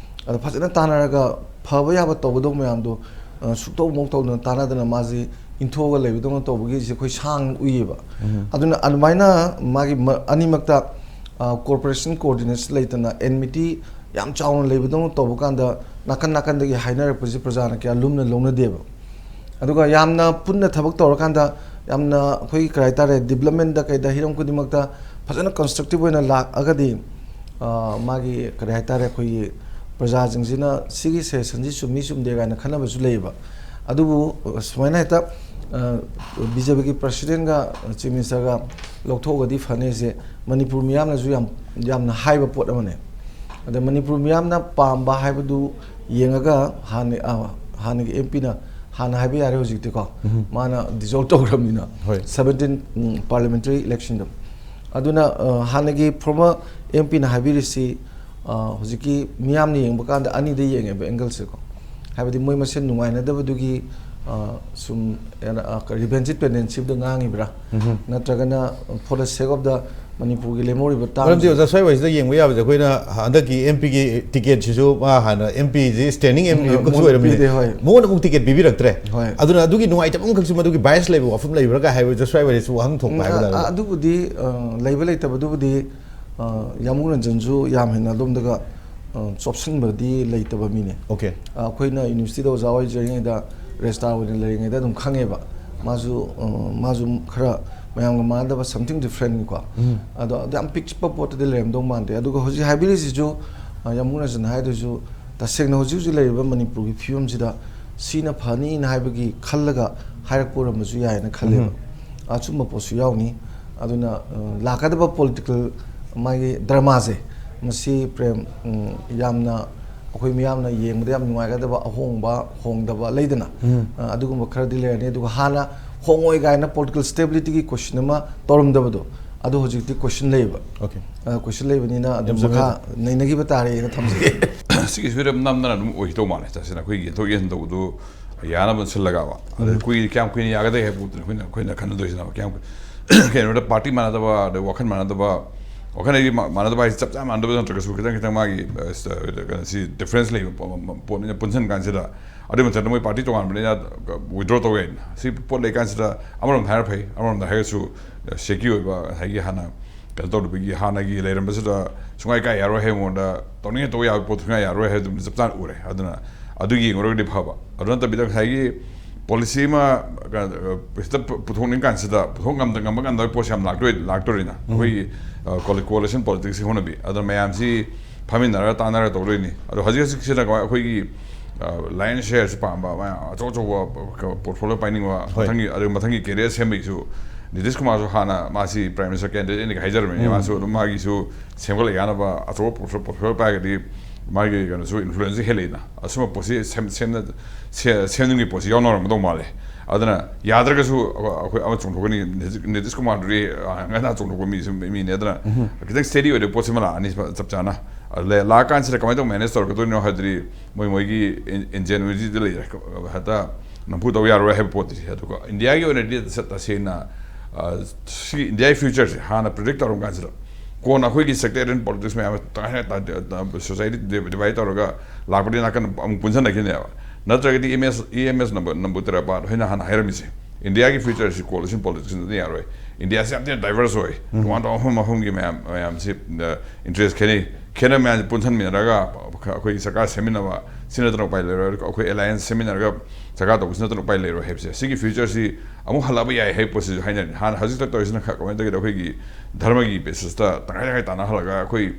ꯑꯗꯣ ꯐꯖꯅ ꯇꯥꯟꯅꯔꯒ ꯐꯕ ꯌꯥꯕ ꯇꯧꯒꯗꯧꯕ ꯃꯌꯥꯝꯗꯣ, ꯑ, ꯁꯨꯛꯇꯧ ꯃꯧ ꯇꯧꯗꯅ ꯇꯥꯟꯅꯗꯅ ꯃꯥꯁꯤ ꯏꯟꯊꯣꯛꯑꯒ ꯂꯩꯕꯗꯧꯅ ꯇꯧꯕꯒꯤꯁꯦ ꯑꯩꯈꯣꯏ ꯁꯥꯡꯅ ꯎꯏꯌꯦꯕ꯫ ꯑꯗꯨꯅ ꯑꯗꯨꯃꯥꯏꯅ ꯃꯥꯒꯤ ꯃ-, ꯑꯅꯤꯃꯛꯇ, ꯑ, ꯀꯣꯑꯣꯄꯔꯦꯁꯟ, ꯀꯣꯑꯣꯔꯗꯤꯅꯦꯁꯟ ꯂꯩꯇꯅ ꯑꯦꯟꯃꯤꯇꯤ ꯌꯥꯝ ꯆꯥꯎꯅ ꯂꯩꯕꯗꯧꯅ ꯇꯧꯕ ꯀꯥꯟꯗ ꯅꯥꯀꯟ ꯅꯥꯀꯟꯗꯒꯤ ꯍꯥꯏꯅꯔꯛꯄꯁꯤ ꯄ꯭ꯔꯖꯥꯅ ꯀꯌꯥ ꯂꯨꯝꯅ ꯂꯧꯅꯗꯦꯕ꯫ ꯑꯗꯨꯒ ꯌꯥꯝꯅ ꯄꯨꯟꯅ ꯊꯕꯛ ꯇꯧꯔꯀꯥꯟꯗ ꯌꯥꯝꯅ ꯑꯩꯈꯣꯏꯒꯤ ꯀꯔꯤ ꯍꯥꯏꯇꯥꯔꯦ, ꯗꯤꯕ꯭ꯂꯞꯃꯦꯟꯗ ꯀꯩꯗ ꯍꯤꯔꯝ ꯈꯨꯗꯤꯡꯃꯛꯇ ꯐꯖꯅ ꯀꯟꯁꯇ꯭ꯔꯛꯇꯤꯞ ꯑꯣꯏꯅ ꯂꯥꯛꯑꯒꯗꯤ, ꯑ, ꯃꯥꯒꯤ ꯀꯔꯤ ꯍꯥꯏꯇꯥꯔꯦ, ꯑꯩꯈꯣꯏꯒꯤ ꯄ꯭ꯔꯖꯥꯁꯤꯡꯁꯤꯅ ꯁꯤꯒꯤ ꯁꯖꯦꯁꯟꯁꯤ ꯆꯨꯝꯃꯤ ꯆꯨꯝꯗꯦ ꯀꯥꯏꯅ ꯈꯟꯅꯕꯁꯨ ꯂꯩꯌꯦꯕ꯫ ꯑꯗꯨꯕꯨ, ꯑ, ꯁꯨꯃꯥꯏꯅ ꯍꯦꯛꯇ, ꯑ, ꯕꯤ ꯖꯦ ꯄꯤꯒꯤ ꯄ꯭ꯔꯁꯤꯗꯦꯟꯒ ꯆꯤꯐ ꯃꯤꯅꯤꯁꯇꯔꯒ ꯂꯧꯊꯣꯛꯑꯒꯗꯤ ꯐꯅꯤꯁꯦ ꯃꯅꯤꯄꯨꯔ ꯃꯤꯌꯥꯝꯅꯁꯨ ꯌꯥꯝ, ꯌꯥꯝꯅ ꯍꯥꯏꯕ ꯄꯣꯠ ꯑꯃꯅꯦ꯫ ꯑꯗ ꯃꯅꯤꯄꯨꯔ ꯃꯤꯌꯥꯝꯅ ꯄꯥꯝꯕ ꯍꯥꯏꯕꯗꯨ ꯌꯦꯡꯉꯒ ꯍꯥꯟꯅ, ꯑ, ꯍꯥꯟꯅꯒꯤ ꯑꯦꯝ ꯄꯤꯅ ꯍꯥꯟꯅ ꯍꯥꯏꯕ ꯌꯥꯔꯦ ꯍꯧꯖꯤꯛꯇꯤꯀꯣ꯫ ꯃꯥꯅ ꯗꯤꯖꯣꯜꯕ ꯇꯧꯈ꯭ꯔꯕꯅꯤꯅ꯫ ꯍꯣꯏ꯫ ꯁꯕꯦꯟꯇꯤꯟ, ꯎꯝ, ꯄꯥꯔꯂꯤꯌꯥꯃꯦꯟꯇꯔꯤ ꯏꯂꯦꯛꯁꯟꯗ꯫ ꯑꯗꯨꯅ, ꯑ, ꯍꯥꯟꯅꯒꯤ ꯐꯣꯔꯃꯔ ꯑꯦꯝ ꯄꯤꯅ ꯍꯥꯏꯕꯤꯔꯤꯁꯤ, ꯑ, ꯍꯧꯖꯤꯛꯀꯤ ꯃꯤꯌꯥꯝꯅ ꯌꯦꯡꯕ ꯀꯥꯟꯗ ꯑꯅꯤꯗ ꯌꯦꯡꯉꯦꯕ ꯑꯦꯡꯒꯜꯁꯦꯀꯣ꯫ ꯍꯥꯏꯕꯗꯤ ꯃꯣꯏ ꯃꯁꯦꯟ ꯅꯨꯡꯉꯥꯏꯅꯗꯕꯗꯨꯒꯤ, ꯑ, ꯁꯨꯝ, ꯑ, ꯀ-, revenge tendency ꯗ ꯉꯥꯡꯉꯤꯕ꯭ꯔꯥ? ꯅꯠꯇ꯭ꯔꯒꯅ for the sake of the ꯃꯅꯤꯄꯨꯔꯒꯤ ꯂꯦꯝꯍꯧꯔꯤꯕ ꯇꯥꯡ- ꯃꯔꯝꯗꯤ ꯑꯣꯖꯥ ꯁ꯭ꯋꯥꯏ ꯋꯥꯏꯁꯤꯗ ꯌꯦꯡꯕ ꯌꯥꯕꯁꯦ ꯑꯩꯈꯣꯏꯅ ꯍꯟꯗꯛꯀꯤ ꯑꯦꯝ ꯄꯤꯒꯤ ꯇꯤꯀꯦꯠꯁꯤꯁꯨ ꯃꯥ ꯍꯥꯟꯅ ꯑꯦꯝ ꯄꯤꯁꯤ ꯁ꯭ꯇꯦꯟꯗꯤꯡ ꯑꯦꯝ ꯄꯤ ꯎꯝ, ꯑꯃꯈꯛꯁꯨ ꯃꯉꯣꯟꯗ ꯑꯣꯏꯔꯝꯃꯤꯅꯦ꯫ ꯄꯤꯗꯦ, ꯍꯣꯏ꯫ ꯃꯉꯣꯟꯗ ꯑꯃꯨꯛ ꯇꯤꯀꯦꯠ ꯄꯤꯕꯤꯔꯛꯇ꯭ꯔꯦ꯫ ꯍꯣꯏ꯫ ꯑꯗꯨꯅ ꯑꯗꯨꯒꯤ ꯅꯨꯡꯉꯥꯏꯇꯕ ꯑꯃꯈꯛꯁꯨ ꯃꯗꯨꯒꯤ ꯕꯥꯏꯁ ꯂꯩꯕ ꯋꯥꯐꯝ ꯂꯩꯕ꯭ꯔꯥꯒ ꯍꯥꯏꯕ ꯑꯣꯖꯥ ꯁ꯭ꯋꯥꯏ ꯋꯥꯏꯁꯤꯁꯨ ꯋꯥꯍꯪ ꯊꯣꯛꯄ ꯍꯥꯏꯕ ꯑ, ꯇꯥꯔꯦ꯫ ꯑ, ꯑꯗꯨꯕꯨꯗꯤ, ꯑ, ꯂꯩꯕ ꯂꯩꯇꯕꯗꯨꯕꯨꯗꯤ, ꯑ, ꯌꯥꯝꯕꯨꯡ ꯔꯟꯖꯟꯁꯨ ꯌꯥꯝ ꯍꯦꯟꯅ ꯑꯗꯣꯝꯗꯒ, ꯑ, ꯆꯣꯞꯁꯤꯟꯕꯗꯤ ꯂꯩꯇꯕ ꯃꯤꯅꯦ꯫ ꯑꯣꯀꯦ꯫ ꯑ, ꯑꯩꯈꯣꯏꯅ ꯌꯨꯅꯤꯚꯔꯁꯤꯇꯤꯗ ꯑꯣꯖꯥ ꯑꯣꯏꯖꯔꯤꯉꯩꯗ, ꯔꯦꯖꯤꯁꯇ꯭ꯔꯥꯔ ꯑꯣꯏꯅ ꯂꯩꯔꯤꯉꯩꯗ ꯑꯗꯨꯝ ꯈꯪꯉꯦꯕ꯫ ꯃꯥꯁꯨ ꯑ, ꯃꯥꯁꯨ ꯈꯔ ꯃꯌꯥꯝꯒ ꯃꯥꯟꯅꯗꯕ something different ꯀꯣ꯫ ꯑꯗꯣ ꯑꯗꯨ ꯌꯥꯝ ꯄꯤꯛꯄ ꯄꯣꯠꯇꯗꯤ ꯂꯩꯔꯝꯗꯧ ꯃꯥꯟꯗꯦ꯫ ꯑꯗꯨꯒ ꯍꯧꯖꯤꯛ ꯍꯥꯏꯕꯤꯔꯤꯁꯤꯁꯨ ꯑ, ꯌꯥꯝ ꯃꯨꯛꯅꯖꯅ ꯍꯥꯏꯗꯣꯏꯁꯨ, ꯇꯁꯦꯡꯅ ꯍꯧꯖꯤꯛ ꯍꯧꯖꯤꯛ ꯂꯩꯔꯤꯕ ꯃꯅꯤꯄꯨꯔꯒꯤ ꯐꯤꯕꯝꯁꯤꯗ ꯁꯤꯅ ꯐꯅꯤꯅ ꯍꯥꯏꯕꯒꯤ ꯈꯜꯂꯒ ꯍꯥꯏꯔꯛꯄ ꯑꯣꯏꯔꯝꯕꯁꯨ ꯌꯥꯏꯅ ꯈꯜꯂꯦꯕ꯫ ꯑꯆꯨꯝꯕ ꯄꯣꯠꯁꯨ ꯌꯥꯎꯅꯤ꯫ ꯑꯗꯨꯅ ꯑ, ꯂꯥꯛꯀꯗꯕ political ꯃꯥꯒꯤ dramaꯁꯦ, ꯃꯁꯤ ꯄ꯭ꯔꯦꯝ, ꯎꯝ, ꯌꯥꯝꯅ ꯑꯩꯈꯣꯏ ꯃꯤꯌꯥꯝꯅ ꯌꯦꯡꯕꯗ ꯌꯥꯝ ꯅꯨꯡꯉꯥꯏꯒꯗꯕ, ꯑꯍꯣꯡꯕ ꯍꯣꯡꯗꯕ ꯂꯩꯗꯅ, ꯑ, ꯑꯗꯨꯒꯨꯝꯕ ꯈꯔꯗꯤ ꯂꯩꯔꯅꯤ꯫ ꯑꯗꯨꯒ ꯍꯥꯟꯅ ꯍꯣꯡꯉꯣꯏ ꯀꯥꯏꯅ political stabilityꯒꯤ question ꯑꯃ ꯇꯧꯔꯝꯗꯕꯗꯣ, ꯑꯗꯣ ꯍꯧꯖꯤꯛꯇꯤ question ꯂꯩꯌꯦꯕ꯫ Okay. ꯑ, question ꯂꯩꯕꯅꯤꯅ ꯑꯗꯨꯝ ꯌꯥꯝ ꯆꯨꯝꯃꯦ ꯃꯈꯥ ꯅꯩꯅꯈꯤꯕ ꯇꯥꯔꯦꯅ ꯊꯝꯖꯒꯦ꯫ ꯁꯤꯒꯤ ꯁꯣꯏꯗꯅ ꯅꯝꯗꯅ ꯑꯗꯨꯝ ꯑꯣꯏꯈꯤꯗꯧ ꯃꯥꯜꯂꯦ꯫ ꯇꯁꯦꯡꯅ ꯑꯩꯈꯣꯏꯒꯤ ꯌꯦꯟꯊꯣꯛ ꯌꯦꯟꯁꯤꯟ ꯇꯧꯕꯗꯨ ꯌꯥꯅꯕ ꯁꯤꯜꯂꯒꯕ꯫ ꯑꯗ ꯀꯨꯏ-, ꯀꯌꯥꯝ ꯀꯨꯏꯅ ꯌꯥꯒꯗꯒꯦ ꯍꯥꯏꯕ ꯄꯣꯠꯇꯨꯅꯤ ꯑꯩꯈꯣꯏꯅ, ꯑꯩꯈꯣꯏꯅ ꯈꯟꯅꯗꯣꯏꯁꯤꯅ꯫ ꯀꯌꯥꯝ ꯀꯨꯏ-, ꯀꯩꯅꯣꯗ party ꯃꯥꯟꯅꯗꯕ, ꯑꯗꯩ ꯋꯥꯈꯜ ꯃꯥꯟꯅꯗꯕ, ꯋꯥꯈꯜ ꯍꯥꯏꯗꯤ ꯃꯥ-, ꯃꯥꯟꯅꯗꯕ ꯍꯥꯏꯁꯤ ꯆꯞ ꯆꯥ ꯃꯥꯟꯅꯗꯕ ꯅꯠꯇ꯭ꯔꯒꯁꯨ ꯈꯤꯇꯪ ꯈꯤꯇꯪ ꯃꯥꯒꯤ, ꯑ, ꯁ-, ꯀꯩꯅꯣ, ꯁꯤ difference ꯂꯩꯕ ꯄꯣ-, ꯄꯣꯠꯅꯤꯅ ꯄꯨꯟꯁꯤꯟ ꯀꯥꯟꯁꯤꯗ, ꯑꯗꯨꯒꯤ ꯃꯊꯛꯇ ꯃꯣꯏ party ꯇꯣꯉꯥꯟꯕꯅꯤꯅ withdraw ꯇꯧ ꯌꯥꯏꯅ꯫ ꯁꯤ ꯄꯣꯠ ꯂꯩ ꯀꯥꯟꯁꯤꯗ ꯑꯃꯔꯣꯝꯗ ꯍꯥꯏꯔ ꯐꯩ, ꯑꯃꯔꯣꯝꯗ ꯍꯥꯏꯔꯒꯁꯨ, ꯑ, shaky ꯑꯣꯏꯕ ꯉꯁꯥꯏꯒꯤ ꯍꯥꯟꯅ ꯀꯩꯅꯣ ꯇꯧꯗꯕꯒꯤ, ꯍꯥꯟꯅꯒꯤ ꯂꯩꯔꯝꯕꯁꯤꯗ ꯁꯨꯡꯉꯥꯏ ꯀꯥꯏ ꯌꯥꯔꯣꯏ ꯍꯥꯏꯕ ꯃꯉꯣꯟꯗ ꯇꯧꯅꯤꯡꯉꯦ ꯇꯧ ꯌꯥꯕ ꯄꯣꯠꯇꯨ ꯁꯨꯡꯌꯥ ꯌꯥꯔꯣꯏ ꯍꯥꯏꯕꯗꯨ ꯆꯞ ꯆꯥꯅ ꯎꯔꯦ꯫ ꯑꯗꯨꯅ ꯑꯗꯨ ꯌꯦꯡꯉꯨꯔꯒꯗꯤ ꯐꯕ꯫ ꯑꯗꯨ ꯅꯠꯇꯕꯤꯗ ꯉꯁꯥꯏꯒꯤ policy ꯑꯃ, ꯑ, ꯍꯦꯛꯇ ꯄꯨ-, ꯄꯨꯊꯣꯛꯅꯤꯡ ꯀꯥꯟꯁꯤꯗ ꯄꯨꯊꯣꯛ ꯉꯝꯗ-, ꯉꯝꯕ ꯉꯝꯗꯕ ꯄꯣꯠꯁꯦ ꯌꯥꯝ ꯂꯥꯛꯇꯣꯏ-, ꯂꯥꯛꯇꯣꯔꯤꯅ꯫ ꯑꯩꯈꯣꯏꯒꯤ, ꯑ, coali-, coalition politicsꯀꯤ ꯍꯧꯅꯕꯤ꯫ ꯑꯗꯨꯅ ꯃꯌꯥꯝꯁꯤ ꯐꯝꯃꯤꯟꯅꯔꯒ ꯇꯥꯟꯅꯔꯒ ꯇꯧꯗꯣꯏꯅꯤ꯫ ꯑꯗꯣ ꯍꯧꯖꯤꯛ ꯍꯧꯖꯤꯛꯁꯤꯅ ꯀꯃꯥꯏ-, ꯑꯩꯈꯣꯏꯒꯤ, ꯑ, lion's shareꯁꯤ ꯄꯥꯝꯕ, ꯃꯌꯥꯝ ꯑꯆꯧ ꯑꯆꯧꯕ portfolio ꯄꯥꯏꯅꯤꯡꯕ, ꯃꯊꯪꯒꯤ, ꯑꯗꯨꯒ ꯃꯊꯪꯒꯤ career ꯁꯦꯝꯕꯒꯤꯁꯨ ꯅꯤꯇꯤꯁ ꯀꯨꯃꯥꯔꯁꯨ ꯍꯥꯟꯅ ꯃꯥꯁꯤ Prime Minister candidateꯅꯤ ꯍꯥꯏꯖꯔꯝꯃꯤꯅꯦ꯫ ꯃꯥꯁꯨ ꯑꯗꯨꯝ ꯃꯥꯒꯤꯁꯨ ꯁꯦꯝꯒꯠꯂꯛ ꯌꯥꯅꯕ ꯑꯆꯧꯕ portfolio, portfolio ꯄꯥꯏꯔꯒꯗꯤ ꯃꯥꯒꯤ ꯀꯩꯅꯣꯁꯨ influenceꯁꯨ ꯍꯦꯜꯂꯛꯏꯅ꯫ ꯑꯁꯨꯝꯕ ꯄꯣꯠꯁꯤ ꯁꯦꯝ-, ꯁꯦꯝꯅ-, ꯁꯦ-, ꯁꯦꯝꯅꯤꯡꯕꯒꯤ ꯄꯣꯠꯁꯤ ꯌꯥꯎꯅꯔꯝꯒꯗꯧ ꯃꯥꯜꯂꯦ꯫ ꯑꯗꯨꯅ ꯌꯥꯗ꯭ꯔꯒꯁꯨ ꯑꯩꯈꯣꯏ ꯑꯃ ꯆꯣꯡꯊꯣꯛꯀꯅꯤ꯫ ꯅꯤꯇꯤꯁ, ꯅꯤꯇꯤꯁ ꯀꯨꯃꯥꯔꯗꯨꯗꯤ, ꯑ, ꯉꯟꯅ ꯆꯣꯡꯊꯣꯛꯄ ꯃꯤꯁꯨ ꯃꯤꯅꯦ꯫ ꯑꯗꯨꯅ ꯈꯤꯇꯪ steady ꯑꯣꯏꯕ ꯄꯣꯠꯁꯤꯃ ꯂꯥꯛꯑꯅꯤ ꯆꯞ ꯆꯥꯅ꯫ ꯑꯗꯨ ꯂꯩ-, ꯂꯥꯛꯑꯀꯥꯟꯁꯤꯗ ꯀꯃꯥꯏꯅ ꯇꯧ manage ꯇꯧꯔꯛꯀꯗꯣꯏꯅꯣ ꯍꯥꯏꯕꯗꯤ ꯃꯣꯏ ꯃꯣꯏꯒꯤ in-, ingenuityꯗ ꯂꯩꯔꯦ꯫ ꯍꯦꯛꯇ ꯅꯝꯐꯨ ꯇꯧ ꯌꯥꯔꯣꯏ ꯍꯥꯏꯕ ꯄꯣꯠꯇꯨꯗꯤ꯫ ꯑꯗꯨꯒ ꯏꯟꯗꯤꯌꯥꯒꯤ ꯑꯣꯏꯅꯗꯤ ꯇꯁꯦ-, ꯇꯁꯦꯡꯅ, ꯑ, ꯁꯤ ꯏꯟꯗꯤꯌꯥꯒꯤ futureꯁꯦ ꯍꯥꯟꯅ predict ꯇꯧꯔꯝ ꯀꯥꯟꯁꯤꯗ ꯀꯣꯟꯅ ꯑꯩꯈꯣꯏꯒꯤ sectarian politics ꯃꯌꯥꯝ ꯑꯃ ꯇꯉꯥꯏ ꯐꯗꯅ ꯇ-, ꯇ-, society divide ꯇꯧꯔꯒ ꯂꯥꯛꯄꯗꯤ ꯅꯥꯀꯟ ꯑꯃꯨꯛ ꯄꯨꯟꯁꯤꯟꯅꯈꯤꯅꯦꯕ꯫ ꯅꯠꯇ꯭ꯔꯒꯗꯤ ꯏ ꯑꯦꯝ ꯑꯦꯁ, ꯏ ꯑꯦꯝ ꯑꯦꯁ ꯅꯝꯕꯨ-, ꯅꯝꯕꯨꯇꯔꯥꯄꯥꯟ ꯍꯣꯏꯅ ꯍꯥꯟꯅ ꯍꯥꯏꯔꯝꯃꯤꯁꯦ, ꯏꯟꯗꯤꯌꯥꯒꯤ futureꯁꯤ coalition politicsꯅꯗꯤ ꯌꯥꯔꯣꯏ꯫ ꯏꯟꯗꯤꯌꯥꯁꯤ ꯌꯥꯝ ꯊꯤꯅ diverse ꯑꯣꯏ꯫ ꯇꯣꯉꯥꯟ ꯇꯣꯉꯥꯟꯕ ꯃꯐꯝ ꯃꯐꯝꯒꯤ ꯃꯌꯥꯝ, ꯃꯌꯥꯝꯁꯤ, ꯑ, interest ꯈꯦꯠꯅꯩ꯫ ꯈꯦꯠꯅꯕ ꯃꯌꯥꯝꯁꯤ ꯄꯨꯟꯁꯤꯟꯃꯤꯟꯅꯔꯒ ꯑꯩꯈꯣꯏꯒꯤ ꯁꯔꯀꯥꯔ ꯁꯦꯝꯃꯤꯟꯅꯕ ꯁꯤ ꯅꯠꯇꯅ ꯎꯄꯥꯏ ꯂꯩꯔꯣꯏ, ꯑꯩꯈꯣꯏ ꯑꯦꯂꯥꯏꯌꯦꯟꯁ ꯁꯦꯝꯃꯤꯟꯅꯔꯒ ꯁꯔꯀꯥꯔ ꯇꯧꯕꯁꯤ ꯅꯠꯇꯅ ꯎꯄꯥꯏ ꯂꯩꯔꯣꯏ ꯍꯥꯏꯕꯁꯦ, ꯁꯤꯒꯤ ꯐ꯭ꯌꯨꯆꯔꯁꯤ ꯑꯃꯨꯛ ꯍꯜꯂꯛꯄ ꯌꯥꯏ ꯍꯥꯏꯕ ꯄꯣꯠꯁꯤꯁꯨ ꯍꯥꯏꯅꯔꯤ꯫ ꯍꯥꯟꯅ ꯍꯧꯖꯤꯛꯇ ꯇꯧꯔꯤꯁꯤꯅ ꯈ- ꯀꯃꯥꯏꯅ ꯇꯧꯒꯦꯗ, ꯑꯩꯈꯣꯏꯒꯤ ꯙꯔꯃꯒꯤ ꯕꯦꯁꯤꯁꯇ ꯇꯪꯈꯥꯏ ꯇꯪꯈꯥꯏ ꯇꯥꯟꯅꯍꯜꯂꯒ ꯑꯩꯈꯣꯏ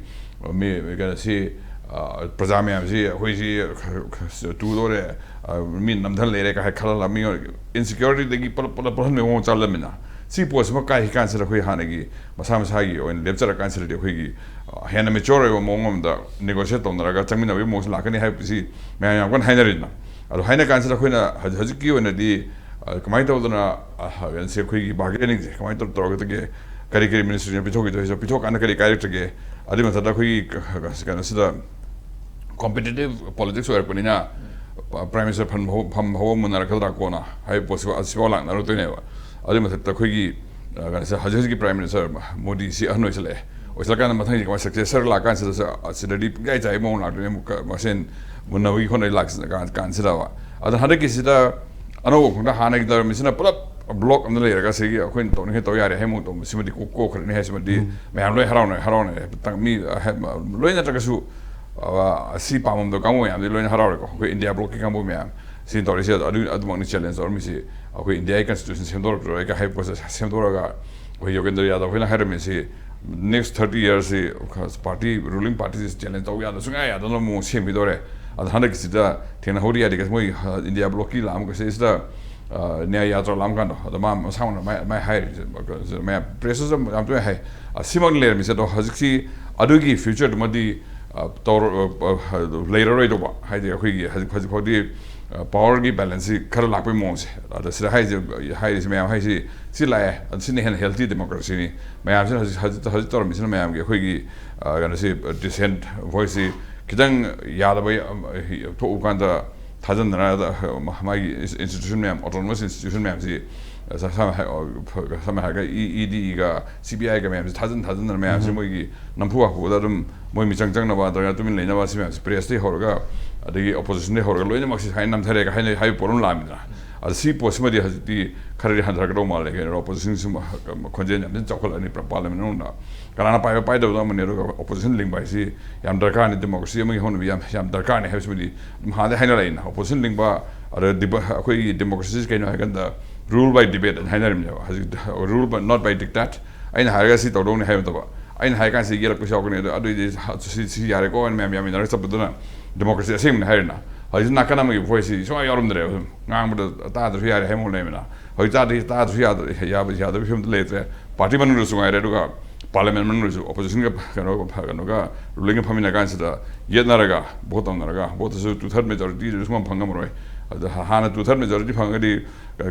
ꯃꯤ ꯀꯩꯅꯣꯁꯤ, ꯑ, ꯄ꯭ꯔꯖꯥ ꯃꯌꯥꯝꯁꯤ ꯑꯩꯈꯣꯏꯁꯤ ꯈ- ꯈ- ꯇꯨꯗꯣꯔꯦ, ꯑ, ꯃꯤ ꯅꯝꯊꯟ ꯂꯩꯔꯦ ꯀꯥꯏ ꯈꯜꯍꯜꯂ ꯃꯤ ꯏꯟꯁꯤꯀ꯭ꯌꯨꯔꯤꯇꯤꯗꯒꯤ ꯄꯨꯂꯞ ꯄꯨꯂꯞ ꯄꯨꯜꯍꯟꯕꯒꯤ ꯃꯑꯣꯡ ꯆꯠꯂꯃꯤꯅ, ꯁꯤ ꯄꯣꯠꯁꯤꯃ ꯀꯥꯏ ꯀꯥꯟꯁꯤꯗ ꯑꯩꯈꯣꯏ ꯍꯥꯟꯅꯒꯤ ꯃꯁꯥ ꯃꯁꯥꯒꯤ ꯑꯣꯏꯅ ꯂꯦꯞꯆꯔꯀꯥꯟꯁꯤꯗꯗꯤ ꯑꯩꯈꯣꯏꯒꯤ, ꯑ, ꯍꯦꯟꯅ ꯃꯦꯆꯣꯔ ꯑꯣꯏꯕ ꯃꯑꯣꯡ ꯑꯃꯗ ꯅꯦꯒꯣꯁꯤꯌꯦꯠ ꯇꯧꯅꯔꯒ ꯆꯪꯃꯤꯟꯅꯕꯒꯤ ꯃꯑꯣꯡꯁꯤ ꯂꯥꯛꯀꯅꯤ ꯍꯥꯏꯕꯁꯤ ꯃꯌꯥꯝ ꯌꯥꯝ ꯀꯟꯅ ꯍꯥꯏꯅꯔꯤꯅ꯫ ꯑꯗꯣ ꯍꯥꯏꯅ ꯀꯥꯟꯁꯤꯗ ꯑꯩꯈꯣꯏꯅ ꯍꯧꯖꯤꯛ- ꯍꯧꯖꯤꯛꯀꯤ ꯑꯣꯏꯅꯗꯤ, ꯑ, ꯀꯃꯥꯏꯅ ꯇꯧꯗꯅ, ꯑ, ꯍ- ꯁꯤ ꯑꯩꯈꯣꯏꯒꯤ ꯕꯥꯔꯒꯦꯅꯤꯡꯁꯦ ꯀꯃꯥꯏꯅ ꯇꯧ- ꯇꯧꯔꯒꯗꯒꯦ, ꯀꯔꯤ ꯀꯔꯤ ꯃꯤꯅꯤꯁꯇ꯭ꯔꯤꯅ ꯄꯤꯊꯣꯛꯈꯤꯗꯣꯏꯁꯦ, ꯄꯤꯊꯣꯛꯀꯥꯟꯗ ꯀꯔꯤ ꯀꯥꯏꯔꯛꯇꯒꯦ, ꯑꯗꯨꯒꯤ ꯃꯊꯛꯇ ꯑꯩꯈꯣꯏꯒꯤ ꯀ- ꯀ- ꯀꯩꯅꯣꯁꯤꯗ ꯀꯣꯝꯄꯤꯇꯤꯇꯤꯞ ꯄꯣꯂꯤꯇꯤꯛꯁ ꯑꯣꯏꯔꯛꯄꯅꯤꯅ, ꯄ꯭ꯔꯥꯏꯝ ꯃꯤꯅꯤꯁꯇꯔ ꯐꯝ ꯍꯧ- ꯐꯝ ꯍꯧꯕ ꯃꯨꯟꯅꯔꯛꯀꯗ꯭ꯔꯥ ꯀꯣꯟꯅ ꯍꯥꯏꯕ ꯄꯣꯠꯁꯤꯐꯥꯎ ꯑꯁꯤꯐꯥꯎ ꯂꯥꯛꯅꯔꯛꯇꯣꯏꯅꯦꯕ꯫ ꯑꯗꯨꯒꯤ ꯃꯊꯛꯇ ꯑꯩꯈꯣꯏꯒꯤ, ꯑ, ꯀꯩꯅꯣꯁꯦ, ꯍꯧꯖꯤꯛ ꯍꯧꯖꯤꯛꯀꯤ ꯄ꯭ꯔꯥꯏꯝ ꯃꯤꯅꯤꯁꯇꯔ ꯃꯣꯗꯤꯁꯤ ꯑꯍꯟ ꯑꯣꯏꯁꯜꯂꯛꯑꯦ꯫ ꯑꯣꯏꯁꯜꯂꯀꯥꯟꯗ ꯃꯊꯪꯒꯤ ꯀꯃꯥꯏꯅ ꯁꯛꯁꯦꯁꯔ ꯂꯥꯛꯀꯥꯟꯁꯤꯗꯁꯨ ꯑꯁꯤꯗꯗꯤ ꯄꯨꯡꯆꯥꯏ ꯆꯥꯏꯕ ꯃꯑꯣꯡ ꯂꯥꯛꯇꯣꯏꯅꯦ ꯑꯃꯨꯛꯀ ꯃꯁꯦꯟ ꯃꯨꯟꯅꯕꯒꯤ ꯍꯣꯠꯅꯕ ꯂꯥꯛ- ꯀꯥꯟ- ꯀꯥꯟꯁꯤꯗꯕ꯫ ꯑꯗꯣ ꯍꯟꯗꯛꯀꯤꯁꯤꯗ ꯑꯅꯧꯕ ꯈꯣꯡꯊꯥꯡ, ꯍꯥꯟꯅꯒꯤ ꯇꯧꯔꯝꯃꯤꯁꯤꯅ ꯄꯨꯂꯞ ꯕ꯭ꯂꯣꯛ ꯑꯃꯗ ꯂꯩꯔꯒ ꯁꯤꯒꯤ ꯑꯩꯈꯣꯏꯅ ꯇꯧꯅꯤꯡꯉꯦ ꯇꯧ ꯌꯥꯔꯦ ꯍꯥꯏꯕ ꯃꯑꯣꯡ ꯇꯧꯕꯁꯤꯃꯗꯤ ꯀꯣꯛ- ꯀꯣꯛꯈ꯭ꯔꯅꯤ ꯍꯥꯏꯁꯤꯃꯗꯤ ꯃꯌꯥꯝ ꯂꯣꯏ ꯍꯔꯥꯎꯅ ꯍꯔꯥꯎꯅ ꯂꯣꯏ ꯅꯠꯇ꯭ꯔꯒꯁꯨ, ꯑ, ꯑꯁꯤ ꯄꯥꯝꯃꯝꯗꯕ ꯀꯥꯡꯕꯨ ꯃꯌꯥꯝꯗꯤ ꯂꯣꯏꯅ ꯍꯔꯥꯎꯔꯦꯀꯣ꯫ ꯑꯩꯈꯣꯏ ꯏꯟꯗꯤꯌꯥ ꯕ꯭ꯂꯣꯛꯀꯤ ꯀꯥꯡꯕꯨ ꯃꯌꯥꯝ ꯁꯤ ꯇꯧꯔꯤꯁꯦ ꯑꯗꯨ ꯑꯗꯨꯃꯛꯅꯤ ꯆꯦꯂꯦꯟꯖ ꯇꯧꯔꯝꯃꯤꯁꯤ꯫ ꯑꯩꯈꯣꯏ ꯏꯟꯗꯤꯌꯥꯒꯤ ꯀꯟꯁꯇꯤꯇ꯭ꯌꯨꯁꯟ ꯁꯦꯝꯗꯣꯔꯛꯇ꯭ꯔꯣꯏ ꯀꯥꯏ ꯍꯥꯏꯕ ꯄꯣꯠꯁꯦ ꯁꯦꯝꯗꯣꯔꯒ ꯑꯩꯈꯣꯏ ꯌꯣꯒꯦꯟꯗ꯭ꯔ ꯌꯥꯗꯕ ꯍꯣꯏꯅ ꯍꯥꯏꯔꯝꯃꯤꯁꯤ next thirty yearsꯁꯤ party, ruling partyꯁꯤ challenge ꯇꯧ ꯌꯥꯗ, ꯁꯨꯡꯌꯥ ꯌꯥꯗꯅꯕ ꯃꯑꯣꯡ ꯁꯦꯝꯈꯤꯗꯧꯔꯦ꯫ ꯑꯗꯣ ꯍꯟꯗꯛꯀꯤꯁꯤꯗ ꯊꯦꯡꯅꯍꯧꯔꯤ ꯌꯥꯗꯦ, ꯃꯣꯏ, ꯑ, ꯏꯟꯗꯤꯌꯥ ꯕ꯭ꯂꯣꯛꯀꯤ ꯂꯥꯛꯑꯝꯕ ꯁꯤꯗ, ꯑ, ꯅ꯭ꯌꯥꯌ ꯌꯥꯇ꯭ꯔꯥ ꯂꯥꯛꯑꯝ ꯀꯥꯟꯗꯣ ꯑꯗꯣ ꯃꯥ ꯃꯁꯥꯃꯛꯅ ꯃꯥꯏ- ꯃꯥꯏ ꯍꯥꯏꯔꯤꯁꯦ ꯃꯌꯥꯝ ꯄ꯭ꯔꯦꯁꯇꯁꯨ ꯌꯥꯝ ꯇꯣꯏꯅ ꯍꯥꯏ꯫ ꯑ, ꯁꯤꯃꯛꯅ ꯂꯩꯔꯝꯃꯤꯁꯦ꯫ ꯑꯗꯣ ꯍꯧꯖꯤꯛꯁꯤ ꯑꯗꯨꯒꯤ ꯐ꯭ꯌꯨꯆꯔꯗꯨꯃꯗꯤ, ꯑ, ꯇꯧꯔ- ꯑ, ꯑ, ꯂꯩꯔꯔꯣꯏꯗꯧꯕ, ꯍꯥꯏꯗꯤ ꯑꯩꯈꯣꯏꯒꯤ ꯍꯧꯖꯤꯛ ꯍꯧꯖꯤꯛ ꯐꯥꯎꯗꯤ, ꯑ, ꯄꯥꯋꯔꯒꯤ ꯕꯦꯂꯦꯟꯁꯁꯤ ꯈꯔ ꯂꯥꯛꯄꯒꯤ ꯃꯑꯣꯡꯁꯦ꯫ ꯑꯗ ꯁꯤꯗ ꯍꯥꯏꯁꯦ, ꯍꯥꯏꯔꯤꯁꯤ ꯃꯌꯥꯝ ꯍꯥꯏꯁꯤ ꯁꯤ ꯂꯥꯛꯑꯦ, ꯑꯗꯨ ꯁꯤꯅ ꯍꯦꯟꯅ ꯍꯦꯜꯇꯤ ꯗꯦꯃꯣꯀ꯭ꯔꯦꯁꯤꯅꯤ꯫ ꯃꯌꯥꯝꯁꯤꯅ ꯍꯧꯖꯤꯛ ꯍꯧꯖꯤꯛ ꯍꯧꯖꯤꯛ ꯇꯧꯔꯝꯃꯤꯁꯤꯅ ꯃꯌꯥꯝꯒꯤ ꯑꯩꯈꯣꯏꯒꯤ, ꯑ, ꯀꯩꯅꯣꯁꯤ, ꯗꯤꯁꯦꯟꯠ ꯚꯣꯏꯁꯁꯤ ꯈꯤꯇꯪ ꯌꯥꯗꯕ, ꯑ, ꯊꯣꯛꯎ ꯀꯥꯟꯗ ꯊꯥꯖꯟꯗꯅ, ꯑ, ꯃꯥꯒꯤ ꯏꯟꯁꯇꯤꯇ꯭ꯌꯨꯁꯟ ꯃꯌꯥꯝ, ꯑꯣꯇꯣꯅꯣꯃꯁ ꯏꯟꯁꯇꯤꯇ꯭ꯌꯨꯁꯟ ꯃꯌꯥꯝꯁꯤ, ꯑ, ꯁꯝꯅ ꯍꯥꯏ-, ꯑ, ꯁꯝꯅ ꯍꯥꯏꯔꯒ ꯏ- ꯏ ꯗꯤꯒ ꯁꯤ ꯕꯤ ꯑꯥꯏꯒ ꯃꯌꯥꯝꯁꯤ ꯊꯥꯖꯟ ꯊꯥꯖꯟꯗꯅ ꯃꯌꯥꯝꯁꯤ ꯃꯣꯏꯒꯤ ꯅꯝꯐꯨ ꯍꯥꯐꯨꯗ ꯑꯗꯨꯝ ꯃꯣꯏ ꯃꯤꯆꯪ ꯆꯪꯅꯕ ꯅꯠꯇ꯭ꯔꯒ ꯇꯨꯃꯤꯟ ꯂꯩꯅꯕ ꯁꯤ ꯃꯌꯥꯝꯁꯤ ꯄ꯭ꯔꯦꯁꯇꯒꯤ ꯍꯧꯔꯒ ꯑꯗꯒꯤ ꯑꯣꯄꯣꯖꯤꯁꯟꯗꯒꯤ ꯍꯧꯔꯒ ꯂꯣꯏꯅꯃꯛꯁꯤ ꯁꯨꯃꯥꯏꯅ ꯅꯝꯊꯔꯦꯒ ꯍꯥꯏꯅ ꯍꯥꯏꯕ ꯄꯣꯠ ꯑꯃ ꯂꯥꯛꯑꯃꯤꯗꯅ꯫ ꯑꯗ ꯁꯤ ꯄꯣꯠꯁꯤꯃꯗꯤ ꯍꯧꯖꯤꯛꯇꯤ ꯈꯔꯗꯤ ꯍꯟꯊꯔꯛꯀꯗꯧ ꯃꯥꯜꯂꯦ꯫ ꯀꯩꯅꯣ, opposition ꯁꯤꯃ ꯈꯣꯟꯖꯦꯜ ꯌꯥꯝ ꯊꯤꯅ ꯆꯥꯎꯈꯠꯂꯛꯑꯅꯤ parliament ꯃꯅꯨꯡꯗ꯫ ꯀꯅꯥꯅ ꯄꯥꯏꯕ ꯄꯥꯏꯗꯕꯗꯣ ꯑꯃꯅꯤ, ꯑꯗꯨꯒ opposition ꯂꯤꯡꯕ ꯍꯥꯏꯁꯤ ꯌꯥꯝ ꯗꯔꯀꯥꯔꯅꯤ, democracy ꯑꯃꯒꯤ ꯍꯧꯅꯕꯤ ꯌꯥꯝ, ꯌꯥꯝ ꯗꯔꯀꯥꯔꯅꯤ ꯍꯥꯏꯕꯁꯤꯃꯗꯤ ꯑꯗꯨꯝ ꯍꯥꯟꯅꯗꯩ ꯍꯥꯏꯅꯔꯛꯏꯅ꯫ Opposition ꯂꯤꯡꯕ, ꯑꯗ deba-, ꯑꯩꯈꯣꯏꯒꯤ democracy ꯁꯤ ꯀꯩꯅꯣ ꯍꯥꯏ ꯀꯥꯟꯗ rule by debate ꯑꯅ ꯍꯥꯏꯅꯔꯤꯕꯅꯦꯕ꯫ ꯍꯧꯖꯤꯛ rule by, not by diktat꯫ ꯑꯩꯅ ꯍꯥꯏꯔꯒ ꯁꯤ ꯇꯧꯗꯧꯅꯤ ꯍꯥꯏꯕ ꯅꯠꯇꯕ, ꯑꯩꯅ ꯍꯥꯏ ꯀꯥꯟꯁꯤꯗ ꯌꯦꯜꯂꯛꯄꯁꯨ ꯌꯥꯎꯔꯛꯀꯅꯤ꯫ ꯑꯗꯣ ꯑꯗꯨꯏꯗꯤ ꯁꯤ, ꯁꯤ ꯌꯥꯔꯦꯀꯣ ꯍꯥꯏꯅ ꯃꯌꯥꯝ ꯌꯥꯝꯃꯤꯟꯅꯔꯒ ꯆꯠꯄꯗꯨꯅ democracy ꯑꯁꯦꯡꯕꯅꯤ ꯍꯥꯏꯔꯦꯅ꯫ ꯍꯧꯖꯤꯛ ꯅꯥꯀꯟ ꯑꯃꯒꯤ voice ꯁꯤ ꯁꯨꯡꯌꯥꯎ ꯌꯥꯎꯔꯝꯗ꯭ꯔꯦꯕ꯫ ꯁꯨꯝ ꯉꯥꯡꯕꯗ ꯇꯥꯗ꯭ꯔꯁꯨ ꯌꯥꯔꯦ ꯍꯥꯏꯕ ꯃꯑꯣꯡ ꯂꯩꯕꯅ꯫ ꯍꯧꯖꯤꯛ ꯇꯥꯗ꯭ꯔꯤ, ꯇꯥꯗ꯭ꯔꯁꯨ ꯌꯥꯗ-, ꯌꯥꯕ, ꯌꯥꯗꯕꯒꯤ ꯐꯤꯕꯝꯗ ꯂꯩꯇ꯭ꯔꯦ꯫ Party ꯃꯅꯨꯡꯗꯁꯨ ꯉꯥꯏꯔꯦ, ꯑꯗꯨꯒ parliament ꯃꯅꯨꯡꯗꯁꯨ opposition ꯒ ꯀꯩꯅꯣꯒ, ꯀꯩꯅꯣꯒ ruling ꯒ ꯐꯝꯃꯤꯟꯅ ꯀꯥꯟꯁꯤꯗ ꯌꯦꯠꯅꯔꯒ vote ꯇꯧꯅꯔꯒ, vote ꯇꯨꯁꯨ two third majority ꯗꯨꯁꯨ ꯁꯨꯡꯐꯪ ꯐꯪꯉꯝꯃꯔꯣꯏ꯫ ꯑꯗ ꯍꯥꯟꯅ two third majority ꯐꯪꯉꯒꯗꯤ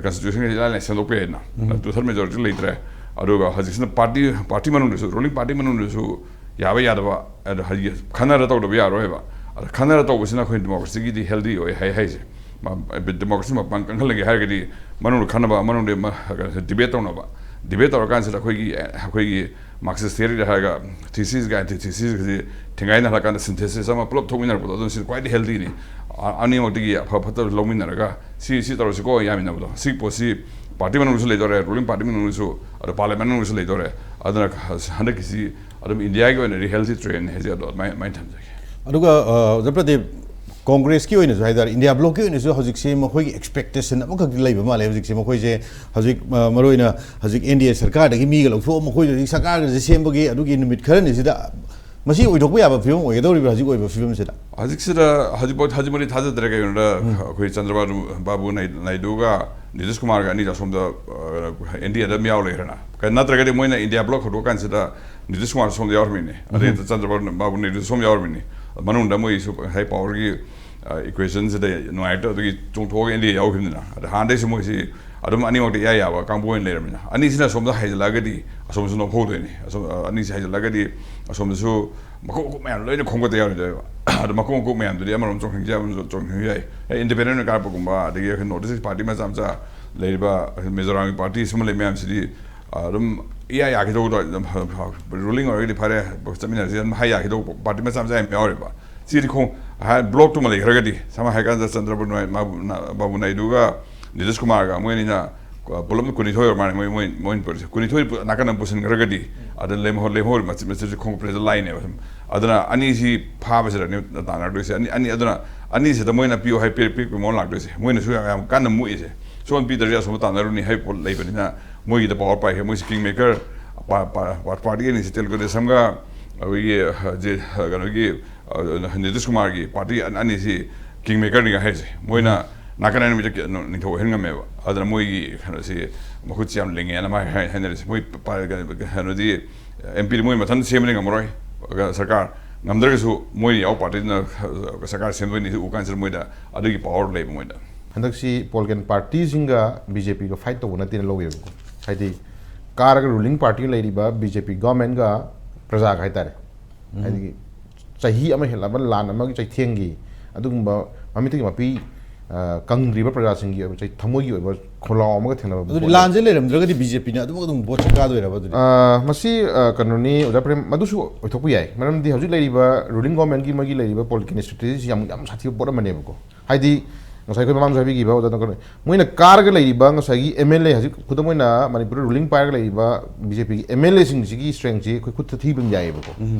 constitution ꯒ ꯏꯂꯥꯏ ꯂꯥꯏ ꯁꯦꯝꯗꯣꯛꯄ ꯌꯥꯏꯗꯅ꯫ Two third majority ꯂꯩꯇ꯭ꯔꯦ꯫ ꯑꯗꯨꯒ ꯍꯧꯖꯤꯛꯁꯤꯅ party, party ꯃꯅꯨꯡꯗꯁꯨ, ruling party ꯃꯅꯨꯡꯗꯁꯨ ꯌꯥꯕ ꯌꯥꯗꯕ, ꯑꯗ ꯍꯥꯏꯗꯤ ꯈꯟꯅꯔ ꯇꯧꯗꯕ ꯌꯥꯔꯣꯏꯕ꯫ ꯑꯗ ꯈꯟꯅꯔ ꯇꯧꯕꯁꯤꯅ ꯑꯩꯈꯣꯏ democracy ꯒꯤꯗꯤ healthy ꯑꯣꯏ ꯍꯥꯏ ꯍꯥꯏꯁꯦ꯫ ꯃ-, democracy ꯃꯄꯥꯡ ꯀꯟꯈꯠꯂꯒꯦ ꯍꯥꯏꯔꯒꯗꯤ ꯃꯅꯨꯡꯗ ꯈꯟꯅꯕ, ꯃꯅꯨꯡꯗ ꯃ-, debate ꯇꯧꯅꯕ꯫ Debate ꯇꯧꯔꯀꯥꯟꯁꯤꯗ ꯑꯩꯈꯣꯏꯒꯤ, ꯑꯩꯈꯣꯏꯒꯤ Marxist theory ꯗ ꯍꯥꯏꯔꯒ thesis ꯒ antithesis ꯒꯁꯤ ꯊꯦꯡꯒꯥꯏꯅꯍꯜꯂꯀꯥꯟꯗ synthesis ꯑꯃ ꯄꯨꯂꯞ ꯊꯣꯛꯃꯤꯟꯅꯔꯛꯄꯗꯣ, ꯑꯗꯨꯅ ꯁꯤꯅ ꯈ꯭ꯋꯥꯏꯗꯒꯤ healthy ꯅꯤ꯫ ꯑ-, ꯑꯅꯤꯃꯛꯇꯒꯤ ꯑꯐ ꯐꯠꯇꯕ ꯂꯧꯃꯤꯟꯅꯔꯒ ꯁꯤ, ꯁꯤ ꯇꯧꯔꯁꯤꯀꯣ ꯌꯥꯃꯤꯟꯅꯕꯗꯣ꯫ ꯁꯤ ꯄꯣꯠꯁꯤ party ꯃꯅꯨꯡꯗꯁꯨ ꯂꯩꯗꯧꯔꯦ, ruling party ꯃꯅꯨꯡꯗꯁꯨ, ꯑꯗꯣ parliament ꯃꯅꯨꯡꯗꯁꯨ ꯂꯩꯗꯧꯔꯦ꯫ ꯑꯗꯨꯅ ꯍꯟꯗꯛꯀꯤꯁꯤ ꯑꯗꯨꯝ ꯏꯟꯗꯤꯌꯥꯒꯤ ꯑꯣꯏꯅꯗꯤ healthy trend ꯅꯤ ꯍꯥꯏꯁꯦ, ꯑꯗꯣ ꯑꯗꯨꯃꯥꯏꯅ, ꯑꯗꯨꯃꯥꯏꯅ ꯊꯝꯖꯒꯦ꯫ ꯑꯗꯨꯒ, ꯑ, ꯑꯣꯖꯥ ꯄ꯭ꯔꯗꯤꯞ, ꯀꯣꯡꯒ꯭ꯔꯦꯁꯀꯤ ꯑꯣꯏꯅꯁꯨ ꯍꯥꯏꯇꯥꯔꯦ, ꯏꯟꯗꯤꯌꯥ bloc ꯀꯤ ꯑꯣꯏꯅꯁꯨ ꯍꯧꯖꯤꯛꯁꯦ ꯃꯈꯣꯏꯒꯤ expectation ꯑꯃꯈꯛꯇꯤ ꯂꯩꯕ ꯃꯥꯜꯂꯦ꯫ ꯍꯧꯖꯤꯛꯁꯦ ꯃꯈꯣꯏꯁꯦ ꯍꯧꯖꯤꯛ, ꯑ, ꯃꯔꯨꯑꯣꯏꯅ ꯍꯧꯖꯤꯛ N D A ꯁꯔꯀꯥꯔꯗꯒꯤ ꯃꯤꯒ ꯂꯧꯊꯣꯛꯑ ꯃꯈꯣꯏꯁꯦ ꯍꯧꯖꯤꯛ ꯁꯔꯀꯥꯔꯒꯁꯦ ꯁꯦꯝꯕꯒꯤ ꯑꯗꯨꯒꯤ ꯅꯨꯃꯤꯠ ꯈꯔꯅꯤꯁꯤꯗ ꯃꯁꯤ ꯑꯣꯏꯊꯣꯛꯄ ꯌꯥꯕ ꯐꯤꯕꯝ ꯑꯣꯏꯒꯗꯧꯔꯤꯕ꯭ꯔꯥ ꯍꯧꯖꯤꯛ ꯑꯣꯏꯕ ꯐꯤꯕꯝꯁꯤꯗ? ꯍꯧꯖꯤꯛꯁꯤꯗ, ꯍꯧꯖꯤꯛꯐꯥꯎ, ꯍꯧꯖꯤꯛꯃꯛꯇꯤ ꯊꯥꯖꯗ꯭ꯔꯦ꯫ ꯀꯩꯒꯤꯅꯣꯗ, ꯎꯝ꯫ ꯑꯩꯈꯣꯏ ꯆꯟꯗ꯭ꯔꯕꯥꯕꯨ ꯅꯥꯏ-, ꯅꯥꯏꯗꯨꯒ ꯅꯤꯇꯤꯁ ꯀꯨꯃꯥꯔꯒ ꯑꯅꯤꯁꯦ ꯑꯁꯣꯝꯗ, ꯑ, N D A ꯗ ꯑꯗꯨꯝ ꯌꯥꯎ ꯂꯩꯈ꯭ꯔꯦꯅ꯫ ꯀ-, ꯅꯠꯇ꯭ꯔꯒꯗꯤ ꯃꯣꯏꯅ ꯏꯟꯗꯤꯌꯥ bloc ꯍꯧꯗꯣꯛꯑ ꯀꯥꯟꯁꯤꯗ ꯅꯤꯇꯤꯁ ꯀꯨꯃꯥꯔ ꯁꯣꯝꯗ ꯌꯥꯎꯔꯝꯃꯤꯅꯤ, ꯑꯗꯩ ꯎꯝ꯫ ꯆꯟꯗ꯭ꯔꯕꯥꯕꯨ ꯅꯥꯏꯗꯨ ꯁꯣꯝ ꯌꯥꯎꯔꯝꯃꯤꯅꯤ꯫ ꯃꯅꯨꯡꯗ ꯃꯣꯏꯁꯨ ꯉꯁꯥꯏ power ꯒꯤ, ꯑ, equation ꯁꯤꯗ ꯅꯨꯡꯉꯥꯏꯔꯛꯇꯕꯗꯒꯤ ꯆꯣꯡꯊꯣꯛꯑꯒ N D A ꯌꯥꯎꯈꯤꯕꯅꯤꯅ꯫ ꯑꯗ ꯍꯥꯟꯅꯗꯩꯁꯨ ꯃꯣꯏꯁꯤ ꯑꯗꯨꯝ ꯑꯅꯤꯃꯛꯇ ꯏꯌꯥ ꯌꯥꯕ ꯀꯥꯡꯕꯨ ꯑꯣꯏꯅ ꯂꯩꯔꯕꯅꯤꯅ, ꯑꯅꯤꯁꯤꯅ ꯑꯁꯣꯝꯗ ꯍꯥꯏꯖꯤꯜꯂꯛꯑꯒꯗꯤ ꯑꯁꯣꯝꯁꯨ ꯅꯣꯞꯍꯧꯗꯣꯏꯅꯤ꯫ ꯑꯁꯣꯝ, ꯑ, ꯑꯅꯤꯁꯤ ꯍꯥꯏꯖꯤꯜꯂꯒꯗꯤ ꯑꯁꯣꯝꯗꯁꯨ ꯃꯀꯣꯛ ꯃꯀꯣꯛ ꯃꯌꯥꯝ ꯂꯣꯏꯅ ꯈꯣꯝꯒꯠꯇ ꯌꯥꯔꯣꯏꯗꯣꯏꯕ꯫ ꯑꯗ ꯃꯀꯣꯛ ꯃꯀꯣꯛ ꯃꯌꯥꯝꯗꯨꯗꯤ ꯑꯃꯔꯣꯝ ꯆꯣꯡꯁꯤꯟꯈꯤ ꯌꯥꯕ ꯆꯣꯡꯁꯤꯟꯈꯤ ꯌꯥꯏ꯫ ꯑꯦ, independent ꯑꯣꯏꯅ ꯀꯥꯔꯛꯄꯒꯨꯝꯕ, ꯑꯗꯒꯤ ꯑꯩꯈꯣꯏ North East party ꯃꯆꯥ ꯃꯆꯥ ꯂꯩꯔꯤꯕ, ꯑꯩꯈꯣꯏ ꯃꯤꯖꯣꯔꯥꯝꯒꯤ party ꯁꯨꯝꯕ ꯂꯩ ꯃꯌꯥꯝꯁꯤꯗꯤ, ꯑ, ꯑꯗꯨꯝ ꯏꯌꯥ ꯌꯥꯈꯤꯗꯧꯗꯣ, ꯑꯗꯨꯝ ꯐ-, ꯐ-, ruling ꯑꯣꯏꯔꯒꯗꯤ ꯐꯔꯦ, ꯆꯠꯃꯤꯟꯅꯔꯁꯤ ꯑꯗꯨꯝ ꯍꯥꯏ ꯌꯥꯈꯤꯗꯧꯕ party ꯃꯆꯥ ꯃꯆꯥ ꯌꯥꯝ ꯌꯥꯎꯔꯤꯕ꯫ ꯁꯤꯗꯤ ꯈꯣꯡ-, ꯍꯥꯏ, bloc ꯇꯨꯃ ꯂꯩꯈ꯭ꯔꯒꯗꯤ, ꯁꯝꯅ ꯍꯥꯏꯔꯀꯥꯟꯗ ꯆꯟꯗ꯭ꯔꯕꯥꯕꯨ ꯅꯥꯏ-, ꯃꯥꯕꯨ ꯅ-, ꯕꯥꯕꯨ ꯅꯥꯏꯗꯨꯒ ꯅꯤꯇꯤꯁ ꯀꯨꯃꯥꯔꯒ ꯃꯣꯏ ꯑꯅꯤꯅ ꯄꯨꯂꯞꯅ ꯀꯨꯟꯅꯤꯊꯣꯏ ꯑꯣꯏꯔ ꯃꯥꯜꯂꯦ, ꯃꯣꯏ ꯃꯣꯏ ꯃꯣꯏ ꯄꯨꯔꯤꯁꯦ ꯀꯨꯟꯅꯤꯊꯣꯏ ꯅꯥꯀꯟ ꯑꯃ ꯄꯨꯁꯤꯟꯈ꯭ꯔꯒꯗꯤ, ꯑꯗ ꯂꯦꯝꯍꯧ- ꯂꯦꯝꯍꯧꯔꯤ ꯃꯆꯤꯠ ꯃꯆꯤꯠꯁꯦ ꯈꯣꯡꯎꯞ ꯄ꯭ꯔꯦꯁꯇ ꯂꯥꯏꯅꯦꯕ ꯁꯨꯝ꯫ ꯑꯗꯨꯅ ꯑꯅꯤꯁꯤ ꯐꯥꯕꯁꯤꯗꯅꯤ ꯇꯥꯟꯅꯔꯛꯇꯣꯏꯁꯦ꯫ ꯑꯅꯤ ꯑꯅꯤ ꯑꯗꯨꯅ ꯑꯅꯤꯁꯤꯗ ꯃꯣꯏꯅ ꯄꯤꯌꯨ ꯍꯥꯏ ꯄꯤꯔꯛ- ꯄꯤꯔꯛꯄꯒꯤ ꯃꯑꯣꯡ ꯂꯥꯛꯇꯣꯏꯁꯦ꯫ ꯃꯣꯏꯅꯁꯨ ꯌꯥꯝ ꯌꯥꯝ ꯀꯟꯅ ꯃꯨꯛꯏꯁꯦ, ꯁꯣꯝ ꯄꯤꯗ꯭ꯔꯗꯤ ꯑꯁꯣꯝꯗ ꯇꯥꯟꯅꯔꯨꯅꯤ ꯍꯥꯏꯕ ꯄꯣꯠ ꯂꯩꯕꯅꯤꯅ꯫ ꯃꯣꯏꯒꯤꯗ ꯄꯋꯥꯔ ꯄꯥꯏꯈ꯭ꯔꯦ꯫ ꯃꯣꯏꯁꯦ ꯀꯤꯡ ꯃꯦꯀꯔ ꯄꯥꯔꯇꯤ ꯑꯅꯤꯁꯤ, ꯇꯦꯂꯨꯒꯨ ꯗꯦꯁꯝꯒ ꯑꯩꯈꯣꯏꯒꯤ ꯍꯧꯖꯤꯛ ꯀꯩꯅꯣꯒꯤ ꯅꯤꯇꯤꯁ ꯀꯨꯃꯥꯔꯒꯤ ꯄꯥꯔꯇꯤ ꯑꯅꯤꯁꯤ ꯀꯤꯡ ꯃꯦꯀꯔꯅꯤ ꯍꯥꯏꯔꯤꯁꯦ꯫ ꯃꯣꯏꯅ ꯅꯥꯀꯟ ꯑꯅꯤꯃꯛꯇ ꯅꯤꯡꯊꯧ ꯑꯣꯏꯍꯟ ꯉꯝꯃꯦꯕ꯫ ꯑꯗꯨꯅ ꯃꯣꯏꯒꯤ ꯀꯩꯅꯣꯁꯤ ꯃꯈꯨꯠꯁꯤ ꯌꯥꯝ ꯂꯤꯡꯉꯦꯅ ꯃꯥ ꯍꯥꯏ- ꯍꯥꯏꯅꯔꯤꯁꯦ꯫ ꯃꯣꯏ ꯄ- ꯀꯩꯅꯣꯗꯤ ꯑꯦꯝ ꯄꯤꯗꯤ ꯃꯣꯏ ꯃꯊꯟꯇ ꯁꯦꯝꯕꯗꯤ ꯉꯝꯃꯔꯣꯏ ꯁꯔꯀꯥꯔ꯫ ꯉꯝꯗ꯭ꯔꯒꯁꯨ ꯃꯣꯏ ꯌꯥꯎ ꯄꯥꯔꯇꯤꯗꯨꯅ ꯁꯔꯀꯥꯔ ꯁꯦꯝꯗꯣꯏꯅꯤ ꯎ ꯀꯥꯟꯁꯤꯗ ꯃꯣꯏꯗ ꯑꯗꯨꯒꯤ ꯄꯋꯥꯔ ꯂꯩꯕ ꯃꯣꯏꯗ꯫ ꯍꯟꯗꯛꯁꯤ ꯄꯣꯂꯤꯇꯤꯀꯦꯜ ꯄꯥꯔꯇꯤꯁꯤꯡꯒ ꯕꯤ ꯖꯦ ꯄꯤꯒ ꯐꯥꯏꯠ ꯇꯧꯕ ꯅꯠꯇꯦꯅ ꯂꯧꯋꯦꯕꯀꯣ꯫ ꯍꯥꯏꯗꯤ ꯀꯥꯔꯒ ꯔꯨꯂꯤꯡ ꯄꯥꯔꯇꯤ ꯂꯩꯔꯤꯕ ꯕꯤ ꯖꯦ ꯄꯤ ꯒꯣꯔꯃꯦꯟꯒ ꯄ꯭ꯔꯖꯥꯒ ꯍꯥꯏꯇꯥꯔꯦ꯫ ꯍꯥꯏꯗꯤ ꯆꯍꯤ ꯑꯃ ꯍꯦꯜꯂꯕ ꯂꯥꯟ ꯑꯃꯒꯤ ꯆꯩꯊꯦꯡꯒꯤ ꯑꯗꯨꯒꯨꯝꯕ ꯃꯃꯤꯠꯇꯒꯤ ꯃꯄꯤ, ꯑ, ꯀꯪꯗ꯭ꯔꯤꯕ ꯄ꯭ꯔꯖꯥꯁꯤꯡꯒꯤ ꯑꯣꯏꯕ ꯆꯩ-, ꯊꯃꯣꯏꯒꯤ ꯑꯣꯏꯕ ꯈꯣꯜꯂꯥꯎ ꯑꯃꯒ ꯊꯦꯡꯅꯕ ꯑꯗꯨꯗꯤ ꯄꯣꯠ ꯂꯥꯟꯁꯦ ꯂꯩꯔꯝꯗ꯭ꯔꯒꯗꯤ ꯕꯤ ꯖꯦ ꯄꯤꯅ ꯑꯗꯨꯝ ꯑꯗꯨꯝ ꯚꯣꯠꯁꯦ ꯀꯥꯗꯣꯏꯔꯕ ꯑꯗꯨꯗꯤ? ꯑ, ꯃꯁꯤ, ꯑ, ꯀꯩꯅꯣꯅꯤ, ꯑꯣꯖꯥ ꯄ꯭ꯔꯦꯝ, ꯃꯗꯨꯁꯨ ꯑꯣꯏꯊꯣꯛꯄ ꯌꯥꯏ꯫ ꯃꯔꯝꯗꯤ ꯍꯧꯖꯤꯛ ꯂꯩꯔꯤꯕ ꯔꯨꯂꯤꯡ ꯒꯣꯔꯃꯦꯟꯒꯤ ꯃꯣꯏꯒꯤ ꯂꯩꯔꯤꯕ ꯄꯣꯂꯤꯇꯤꯀꯦꯜ ꯏꯁꯇ꯭ꯔꯦꯇꯦꯖꯤꯁꯤ ꯌꯥꯝ, ꯌꯥꯝ ꯁꯥꯊꯤꯕ ꯄꯣꯠ ꯑꯃꯅꯦꯕꯀꯣ꯫ ꯍꯥꯏꯗꯤ ꯉꯁꯥꯏ ꯑꯩꯈꯣꯏ ꯃꯃꯥꯡꯗꯁꯨ ꯍꯥꯏꯕꯤꯈꯤꯕ ꯑꯣꯖꯥ ꯗꯣꯛꯇꯔ, ꯃꯣꯏꯅ ꯀꯥꯔꯒ ꯂꯩꯔꯤꯕ ꯉꯁꯥꯏꯒꯤ ꯑꯦꯝ ꯑꯦꯜ ꯑꯦ, ꯍꯧꯖꯤꯛ ꯈꯨꯗꯝ ꯑꯣꯏꯅ ꯃꯅꯤꯄꯨꯔꯗ ꯔꯨꯂꯤꯡ ꯄꯥꯏꯔꯒ ꯂꯩꯔꯤꯕ ꯕꯤ ꯖꯦ ꯄꯤꯒꯤ ꯑꯦꯝ ꯑꯦꯜ ꯑꯦꯁꯤꯡꯁꯤꯒꯤ ꯏꯁꯇ꯭ꯔꯦꯡꯁꯤ ꯑꯩꯈꯣꯏ ꯈꯨꯠꯇ ꯊꯤꯕ ꯑꯗꯨꯝ ꯌꯥꯏꯌꯦꯕꯀꯣ꯫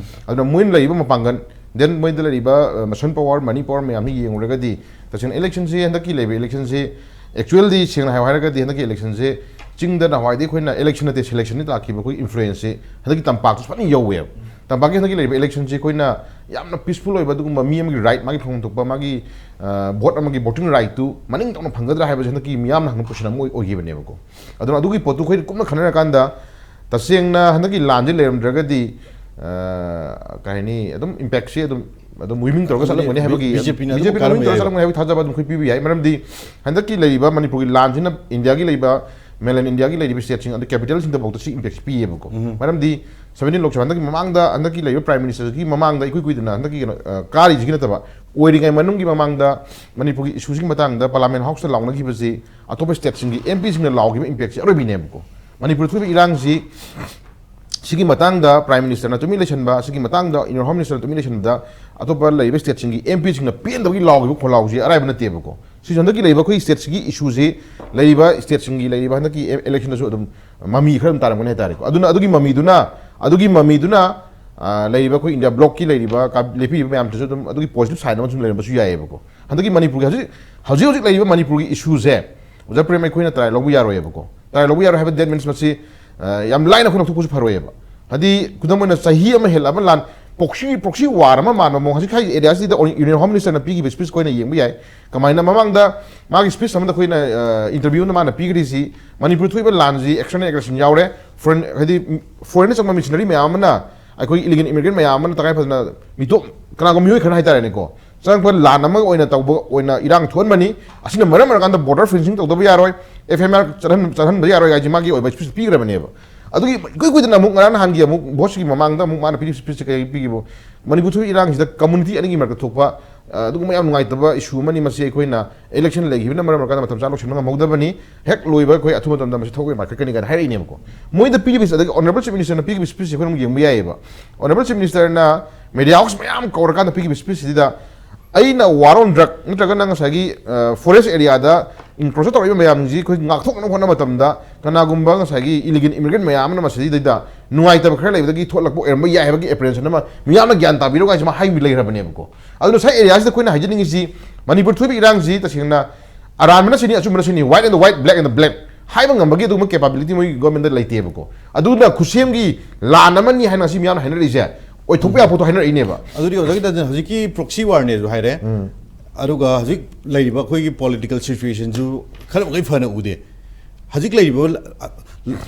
ꯑꯗꯨꯅ ꯃꯣꯏꯅ ꯂꯩꯔꯤꯕ ꯃꯄꯥꯡꯒꯜ, ꯗꯦꯟ ꯃꯣꯏꯗ ꯂꯩꯔꯤꯕ, ꯑ, ꯃꯁꯟ ꯄꯋꯥꯔ, ꯃꯅꯤ ꯄꯋꯥꯔ ꯃꯌꯥꯝꯁꯤ ꯌꯦꯡꯉꯨꯔꯒꯗꯤ ꯇꯁꯦꯡꯅ ꯏꯂꯦꯛꯁꯟꯁꯤ, ꯍꯟꯗꯛꯀꯤ ꯂꯩꯕ ꯏꯂꯦꯛꯁꯟꯁꯤ ꯑꯦꯛꯆꯨꯋꯦꯜꯗꯤ ꯁꯦꯡꯅ ꯍꯥꯏꯌꯨ ꯍꯥꯏꯔꯒꯗꯤ ꯍꯟꯗꯛꯀꯤ ꯏꯂꯦꯛꯁꯟꯁꯤ ꯆꯤꯡꯗ ꯅꯍꯥꯟꯋꯥꯏꯗꯤ ꯑꯩꯈꯣꯏꯅ ꯏꯂꯦꯛꯁꯟ ꯅꯠꯇꯦ, ꯁꯦꯂꯦꯛꯁꯟꯗ ꯂꯥꯛꯈꯤꯕ ꯑꯩꯈꯣꯏ ꯏꯟꯐ꯭ꯂꯨꯌꯦꯟꯁꯁꯤ ꯍꯟꯗꯛꯀꯤ ꯇꯝꯄꯥꯛꯇꯁꯨ ꯐꯖꯅ ꯌꯧꯋꯦꯕ꯫ ꯇꯝꯄꯥꯛꯀꯤ ꯍꯟꯗꯛꯀꯤ ꯂꯩꯔꯤꯕ ꯏꯂꯦꯛꯁꯟꯁꯤ ꯑꯩꯈꯣꯏꯅ ꯌꯥꯝꯅ ꯄꯤꯁꯐꯨꯜ ꯑꯣꯏꯕ ꯑꯗꯨꯒꯨꯝꯕ ꯃꯤ ꯑꯃꯒꯤ ꯔꯥꯏꯠ, ꯃꯥꯒꯤ ꯐꯪꯐꯝ ꯊꯣꯛꯄ ꯃꯥꯒꯤ, ꯑ, ꯚꯣꯠ ꯑꯃꯒꯤ ꯚꯣꯇꯤꯡ ꯔꯥꯏꯠꯇꯨ ꯃꯅꯤꯡ ꯇꯧꯅ ꯐꯪꯒꯗ꯭ꯔꯥ ꯍꯥꯏꯕꯁꯤ ꯍꯟꯗꯛꯀꯤ ꯃꯤꯌꯥꯝꯅ ꯍꯪꯕ ꯀꯣꯏꯁꯟ ꯑꯃ ꯑꯣꯏ-, ꯑꯣꯏꯈꯤꯕꯅꯦꯕꯀꯣ꯫ ꯑꯗꯨꯅ ꯑꯗꯨꯒꯤ ꯄꯣꯠꯇꯨ ꯑꯩꯈꯣꯏꯅ ꯀꯨꯞꯅ ꯈꯟꯅꯔꯀꯥꯟꯗ ꯇꯁꯦꯡꯅ ꯍꯟꯗꯛꯀꯤ ꯂꯥꯟꯁꯦ ꯂꯩꯔꯝꯗ꯭ꯔꯒꯗꯤ, ꯑ, ꯀꯩ ꯍꯥꯏꯅꯤ, ꯑꯗꯨꯝ ꯏꯝꯄꯦꯛꯁꯤ ꯑꯗꯨꯝ, ꯑꯗꯨꯝ ꯋꯤꯃꯤꯡ ꯇꯧꯔꯒ ꯑꯗꯨꯅꯤ, ꯆꯠꯂꯝꯒꯅꯤ ꯍꯥꯏꯕꯒꯤ, ꯕꯤ ꯖꯦ ꯄꯤꯅ ꯑꯗꯨꯝ ꯕꯤ ꯖꯦ ꯄꯤꯅ ꯀꯥꯔꯝꯕ ꯋꯤꯃꯤꯡ ꯇꯧꯔꯒ ꯌꯥꯏ꯫ ꯆꯠꯂꯝꯒꯅꯤ ꯍꯥꯏꯕꯒꯤ ꯊꯥꯖꯕ ꯑꯗꯨꯝ ꯑꯩꯈꯣꯏ ꯄꯤꯕ ꯌꯥꯏ꯫ ꯃꯔꯝꯗꯤ ꯍꯟꯗꯛꯀꯤ ꯂꯩꯔꯤꯕ ꯃꯅꯤꯄꯨꯔꯒꯤ ꯂꯥꯟꯁꯤꯅ ꯏꯟꯗꯤꯌꯥꯒꯤ ꯂꯩꯕ, ꯃꯦꯟꯂꯦꯟ ꯏꯟꯗꯤꯌꯥꯒꯤ ꯂꯩꯔꯤꯕ ꯁ꯭ꯇꯦꯠꯁꯤꯡ ꯑꯗꯨ ꯀꯦꯄꯤꯇꯦꯜꯁꯤꯡꯗꯐꯥꯎꯗ ꯁꯤ ꯏꯝꯄꯦꯛꯁꯤ ꯄꯤꯌꯦꯕꯀꯣ꯫ ꯃꯔꯝꯗꯤ ꯁꯕꯦꯟꯇꯤꯟ ꯂꯣꯛꯁꯚꯥ ꯍꯟꯗꯛꯀꯤ ꯃꯃꯥꯡꯗ, ꯍꯟꯗꯛꯀꯤ ꯂꯩꯔꯤꯕ ꯄ꯭ꯔꯥꯏꯝ ꯃꯤꯅꯤꯁꯇꯔꯒꯤ ꯃꯃꯥꯡꯗ ꯏꯀꯨꯏ ꯀꯨꯏꯗꯅ ꯍꯟꯗꯛꯀꯤ ꯀꯩꯅꯣ, ꯑ, ꯀꯥꯔꯤꯁꯤꯒꯤ ꯅꯠꯇꯕ, ꯑꯣꯏꯔꯤꯉꯩ ꯃꯅꯨꯡꯒꯤ ꯃꯃꯥꯡꯗ ꯃꯅꯤꯄꯨꯔꯒꯤ ꯏꯁꯨꯁꯤꯒꯤ ꯃꯇꯥꯡꯗ ꯄꯥꯔꯂꯥꯃꯦꯟ ꯍꯥꯎꯁꯇ ꯂꯥꯎꯅꯈꯤꯕꯁꯤ ꯑꯇꯣꯞꯄ ꯁ꯭ꯇꯦꯠꯁꯤꯡꯒꯤ ꯑꯦꯝ ꯄꯤꯁꯤꯡꯅ ꯂꯥꯎꯈꯤꯕ ꯏꯝꯄꯦꯛꯁꯤ ꯑꯔꯣꯏꯕꯤꯅꯦꯕꯀꯣ꯫ ꯃꯅꯤꯄꯨꯔꯗ ꯊꯣꯛꯏꯕ ꯏꯔꯥꯡꯁꯤ ꯁꯤꯒꯤ ꯃꯇꯥꯡꯗ ꯄ꯭ꯔꯥꯏꯝ ꯃꯤꯅꯤꯁꯇꯔꯅ ꯇꯨꯃꯤꯟ ꯂꯩꯁꯟꯕ, ꯁꯤꯒꯤ ꯃꯇꯥꯡꯗ ꯏꯟꯅꯔ ꯍꯣꯝ ꯃꯤꯅꯤꯁꯇꯔꯅ ꯇꯨꯃꯤꯟ ꯂꯩꯁꯟꯕꯗ ꯑꯇꯣꯞꯄ ꯂꯩꯔꯤꯕ ꯁ꯭ꯇꯦꯠꯁꯤꯡꯒꯤ ꯑꯦꯝ ꯄꯤꯁꯤꯡꯅ ꯄꯦꯟꯗꯕꯒꯤ ꯂꯥꯎꯈꯤꯕ ꯈꯣꯜꯂꯥꯎꯁꯤ ꯑꯔꯥꯏꯕ ꯅꯠꯇꯦꯕꯀꯣ꯫ ꯁꯤꯁꯨ ꯍꯟꯗꯛꯀꯤ ꯂꯩꯔꯤꯕ ꯑꯩꯈꯣꯏ ꯁ꯭ꯇꯦꯠꯁꯤꯒꯤ ꯏꯁꯨꯁꯤ, ꯂꯩꯔꯤꯕ ꯁ꯭ꯇꯦꯠꯁꯤꯡꯒꯤ ꯂꯩꯔꯤꯕ ꯍꯟꯗꯛꯀꯤ ꯏꯂꯦꯛꯁꯟꯗꯁꯨ ꯑꯗꯨꯝ ꯃꯃꯤ ꯈꯔ ꯑꯗꯨꯝ ꯇꯥꯔꯝꯒꯅꯤ ꯍꯥꯏꯇꯥꯔꯦꯀꯣ꯫ ꯑꯗꯨꯅ ꯑꯗꯨꯒꯤ ꯃꯃꯤꯗꯨꯅ, ꯑꯗꯨꯒꯤ ꯃꯃꯤꯗꯨꯅ, ꯑ, ꯂꯩꯔꯤꯕ ꯑꯩꯈꯣꯏ ꯏꯟꯗꯤꯌꯥ ꯕ꯭ꯂꯣꯛꯀꯤ ꯂꯩꯔꯤꯕ ꯀꯥ-, ꯂꯦꯞꯄꯤꯕ ꯃꯌꯥꯝꯗꯨꯁꯨ ꯑꯗꯨꯝ ꯑꯗꯨꯒꯤ ꯄꯣꯖꯤꯇꯤꯚ ꯁꯥꯏꯟ ꯑꯃ ꯁꯨꯝ ꯂꯩꯔꯝꯕꯁꯨ ꯌꯥꯏꯑꯕꯀꯣ꯫ ꯍꯟꯗꯛꯀꯤ ꯃꯅꯤꯄꯨꯔꯒꯤ ꯍꯧꯖꯤꯛ, ꯍꯧꯖꯤꯛ ꯍꯧꯖꯤꯛ ꯂꯩꯔꯤꯕ ꯃꯅꯤꯄꯨꯔꯒꯤ ꯏꯁꯨꯁꯦ, ꯑꯣꯖꯥ ꯄ꯭ꯔꯦꯝ, ꯑꯩꯈꯣꯏꯅ ꯇꯔꯥꯏ ꯂꯧꯕ ꯌꯥꯔꯣꯏꯑꯕꯀꯣ꯫ ꯇꯔꯥꯏ ꯂꯧꯕ ꯌꯥꯔꯣꯏ ꯍꯥꯏꯕ, that means ꯃꯁꯤ, ꯑ, ꯌꯥꯝ ꯂꯥꯏꯅ ꯑꯩꯈꯣꯏ ꯂꯧꯊꯣꯛꯄꯁꯨ ꯐꯔꯣꯏꯑꯕ꯫ ꯍꯥꯏꯗꯤ, ꯈꯨꯗꯝ ꯑꯣꯏꯅ, ꯆꯍꯤ ꯑꯃ ꯍꯦꯜꯂꯛꯑꯕ ꯂꯥꯟ, proxy, proxy war ꯑꯃ ꯃꯥꯟꯕ ꯃꯑꯣꯡ, ꯍꯧꯖꯤꯛ ꯍꯥꯏꯔꯤꯁꯦ ꯑꯦꯔꯤꯌꯥꯁꯤꯗ ꯌꯨꯅꯤꯌꯟ ꯍꯣꯝ ꯃꯤꯅꯤꯁꯇꯔꯅ ꯄꯤꯈꯤꯕ ꯁ꯭ꯄꯤꯆ ꯑꯩꯈꯣꯏꯅ ꯌꯦꯡꯕ ꯌꯥꯏ꯫ ꯀꯃꯥꯏꯅ ꯃꯃꯥꯡꯗ ꯃꯥꯒꯤ ꯁ꯭ꯄꯤꯆ ꯑꯃꯗ ꯑꯩꯈꯣꯏꯅ, ꯑ, ꯏꯟꯇꯔꯚ꯭ꯌꯨ ꯑꯃꯗ ꯃꯥꯅ ꯄꯤꯈ꯭ꯔꯤꯁꯤ, ꯃꯅꯤꯄꯨꯔ ꯊꯣꯛꯏꯕ ꯂꯥꯟꯁꯤ external aggression ꯌꯥꯎꯔꯦ, ꯐꯣꯔꯦꯟ, ꯍꯥꯏꯗꯤ, ꯐꯣꯔꯦꯟꯗ ꯆꯪꯕ ꯃꯤꯁꯅꯔꯤ ꯃꯌꯥꯝ ꯑꯃꯅ, ꯑꯩꯈꯣꯏ ꯏꯂꯤꯒꯦꯜ ꯏꯃꯤꯒ꯭ꯔꯦꯟ ꯃꯌꯥꯝ ꯑꯃꯅ ꯇꯉꯥꯏ ꯐꯗꯅ ꯃꯤꯇꯣꯞ, ꯀꯅꯥꯒꯨꯝꯕ ꯃꯤꯑꯣꯏ ꯈꯔꯅ ꯍꯥꯏꯇꯥꯔꯦꯅꯦꯀꯣ, ꯆꯪꯉꯛꯄ ꯂꯥꯟ ꯑꯃ ꯑꯣꯏꯅ ꯇꯧꯕ ꯑꯣꯏꯅ ꯏꯔꯥꯡ ꯊꯣꯛꯍꯟꯕꯅꯤ꯫ ꯑꯁꯤꯅ ꯃꯔꯝ ꯑꯣꯏꯔꯀꯥꯟꯗ ꯕꯣꯔꯗꯔ ꯐꯦꯟꯁꯤꯡ ꯇꯧꯗꯕ ꯌꯥꯔꯣꯏ, ꯑꯦꯐ ꯑꯥꯏ ꯑꯥꯔ ꯆꯠꯍꯟ-, ꯆꯠꯍꯟꯕ ꯌꯥꯔꯣꯏ ꯍꯥꯏꯁꯦ ꯃꯥꯒꯤ ꯑꯣꯏꯕ ꯁ꯭ꯄꯤꯆ ꯄꯤꯈ꯭ꯔꯕꯅꯦꯕ꯫ ꯑꯗꯨꯒꯤ ꯏꯀꯨꯏ ꯀꯨꯏꯗꯅ ꯑꯃꯨꯛ ꯉꯔꯥꯡ ꯅꯍꯥꯟꯒꯤ ꯑꯃꯨꯛ ꯚꯣꯠꯁꯤꯒꯤ ꯃꯃꯥꯡꯗ ꯑꯃꯨꯛ ꯃꯥꯅ ꯄꯤꯔꯤꯕ ꯁ꯭ꯄꯤꯆꯁꯦ ꯀꯔꯤ ꯄꯤꯈꯤꯕ? ꯃꯅꯤꯄꯨꯔ ꯊꯣꯛꯏ ꯏꯔꯥꯡꯁꯤꯗ ꯀꯝꯃꯨꯅꯤꯇꯤ ꯑꯅꯤꯒꯤ ꯃꯔꯛꯇ ꯊꯣꯛꯄ, ꯑ, ꯑꯗꯨꯒꯨꯝꯕ ꯌꯥꯝ ꯅꯨꯡꯉꯥꯏꯇꯕ ꯏꯁꯨ ꯑꯃꯅꯤ꯫ ꯃꯁꯤ ꯑꯩꯈꯣꯏꯅ ꯏꯂꯦꯛꯁꯟ ꯂꯩꯈꯤꯕꯅ ꯃꯔꯝ ꯑꯣꯏꯔꯀꯥꯟꯗ ꯃꯇꯝ ꯆꯥꯅ ꯂꯣꯏꯁꯤꯟꯕ ꯉꯝꯍꯧꯗꯕꯅꯤ꯫ ꯍꯦꯛ ꯂꯣꯏꯕ ꯑꯩꯈꯣꯏ ꯑꯊꯨꯕ ꯃꯇꯝꯗ ꯃꯁꯤ ꯊꯣꯛꯄꯒꯤ ꯃꯥꯏꯀꯩ ꯀꯅꯤ ꯀꯥꯏꯅ ꯍꯥꯏꯔꯛꯏꯅꯦꯕꯀꯣ꯫ ꯃꯣꯏꯗ ꯄꯤꯔꯤꯕ, ꯑꯗꯒꯤ ꯑꯣꯅꯔꯦꯕꯜ ꯆꯤꯐ ꯃꯤꯅꯤꯁꯇꯔꯅ ꯄꯤꯔꯤꯕ ꯁ꯭ꯄꯤꯆꯁꯦ ꯑꯩꯈꯣꯏꯅ ꯑꯃꯨꯛ ꯌꯦꯡꯕ ꯌꯥꯏꯑꯕ꯫ ꯑꯣꯅꯔꯦꯕꯜ ꯆꯤꯐ ꯃꯤꯅꯤꯁꯇꯔꯅ ꯃꯦꯗꯤꯌꯥ ꯍꯥꯎꯁ ꯃꯌꯥꯝ ꯀꯧꯔꯀꯥꯟꯗ ꯄꯤꯈꯤꯕ ꯁ꯭ꯄꯤꯆꯁꯤꯗ, "ꯑꯩꯅ war on drug ꯅꯠꯇ꯭ꯔꯒꯅ ꯉꯁꯥꯏꯒꯤ, ꯑ, ꯐꯣꯔꯦꯁ ꯑꯦꯔꯤꯌꯥꯗ encroach ꯇꯧꯔꯛꯏꯕ ꯃꯌꯥꯝꯁꯤ ꯑꯩꯈꯣꯏ ꯉꯥꯛꯊꯣꯛꯅꯕ ꯍꯣꯠꯅꯕ ꯃꯇꯝꯗ ꯀꯅꯥꯒꯨꯝꯕ ꯉꯁꯥꯏꯒꯤ ꯏꯂꯤꯒꯦꯜ ꯏꯃꯤꯒ꯭ꯔꯦꯟ ꯃꯌꯥꯝ ꯑꯃꯅ ꯃꯁꯤꯗꯩꯗ ꯅꯨꯡꯉꯥꯏꯇꯕ ꯈꯔ ꯂꯩꯕꯗꯒꯤ ꯊꯣꯛꯂꯛꯄ ꯑꯣꯏꯔꯝꯕ ꯌꯥꯏ ꯍꯥꯏꯕꯒꯤ apprehension ꯑꯃ ꯃꯤꯌꯥꯝꯅ ꯒ꯭ꯌꯥꯟ ꯇꯥꯕꯤꯔꯣ" ꯍꯥꯏꯁꯤ ꯃꯥ ꯍꯥꯏꯕ ꯂꯩꯈ꯭ꯔꯕꯅꯦꯕꯀꯣ꯫ ꯑꯗꯨꯅ ꯉꯁꯥꯏ ꯑꯦꯔꯤꯌꯥꯁꯤꯗ ꯑꯩꯈꯣꯏꯅ ꯍꯥꯏꯖꯅꯤꯡꯉꯤꯁꯤ, ꯃꯅꯤꯄꯨꯔ ꯊꯣꯛꯏꯕ ꯏꯔꯥꯡꯁꯤ ꯇꯁꯦꯡꯅ ꯑꯔꯥꯟꯕꯅ ꯁꯤꯅꯤ, ꯑꯆꯨꯝꯕꯅ ꯁꯤꯅꯤ, white and the white, black and the black ꯍꯥꯏꯕ ꯉꯝꯕꯒꯤ ꯑꯗꯨꯒꯨꯝꯕ capability ꯃꯣꯏꯒꯤ ꯒꯣꯔꯃꯦꯟꯗ ꯂꯩꯇꯦꯕꯀꯣ꯫ ꯑꯗꯨꯅ ꯈꯨꯠꯁꯦꯝꯒꯤ ꯂꯥꯟ ꯑꯃꯅꯤ ꯍꯥꯏꯅ ꯉꯁꯤ ꯃꯤꯌꯥꯝꯅ ꯍꯥꯏꯅꯔꯛꯏꯁꯦ ꯑꯣꯏꯊꯣꯛꯄ ꯌꯥꯕ ꯄꯣꯠꯇꯣ ꯍꯥꯏꯅꯔꯛꯏꯅꯦꯕ꯫ ꯑꯗꯨꯗꯤ ꯑꯣꯖꯥꯒꯤ ꯇꯥꯖꯟ, ꯍꯧꯖꯤꯛꯀꯤ proxy warꯅꯦꯁꯨ ꯍꯥꯏꯔꯦ, ꯎꯝ꯫ ꯑꯗꯨꯒ ꯍꯧꯖꯤꯛ ꯂꯩꯔꯤꯕ ꯑꯩꯈꯣꯏꯒꯤ political situationꯁꯨ ꯈꯔ ꯃꯈꯩ ꯐꯅ ꯎꯗꯦ꯫ ꯍꯧꯖꯤꯛ ꯂꯩꯔꯤꯕ, ꯑ,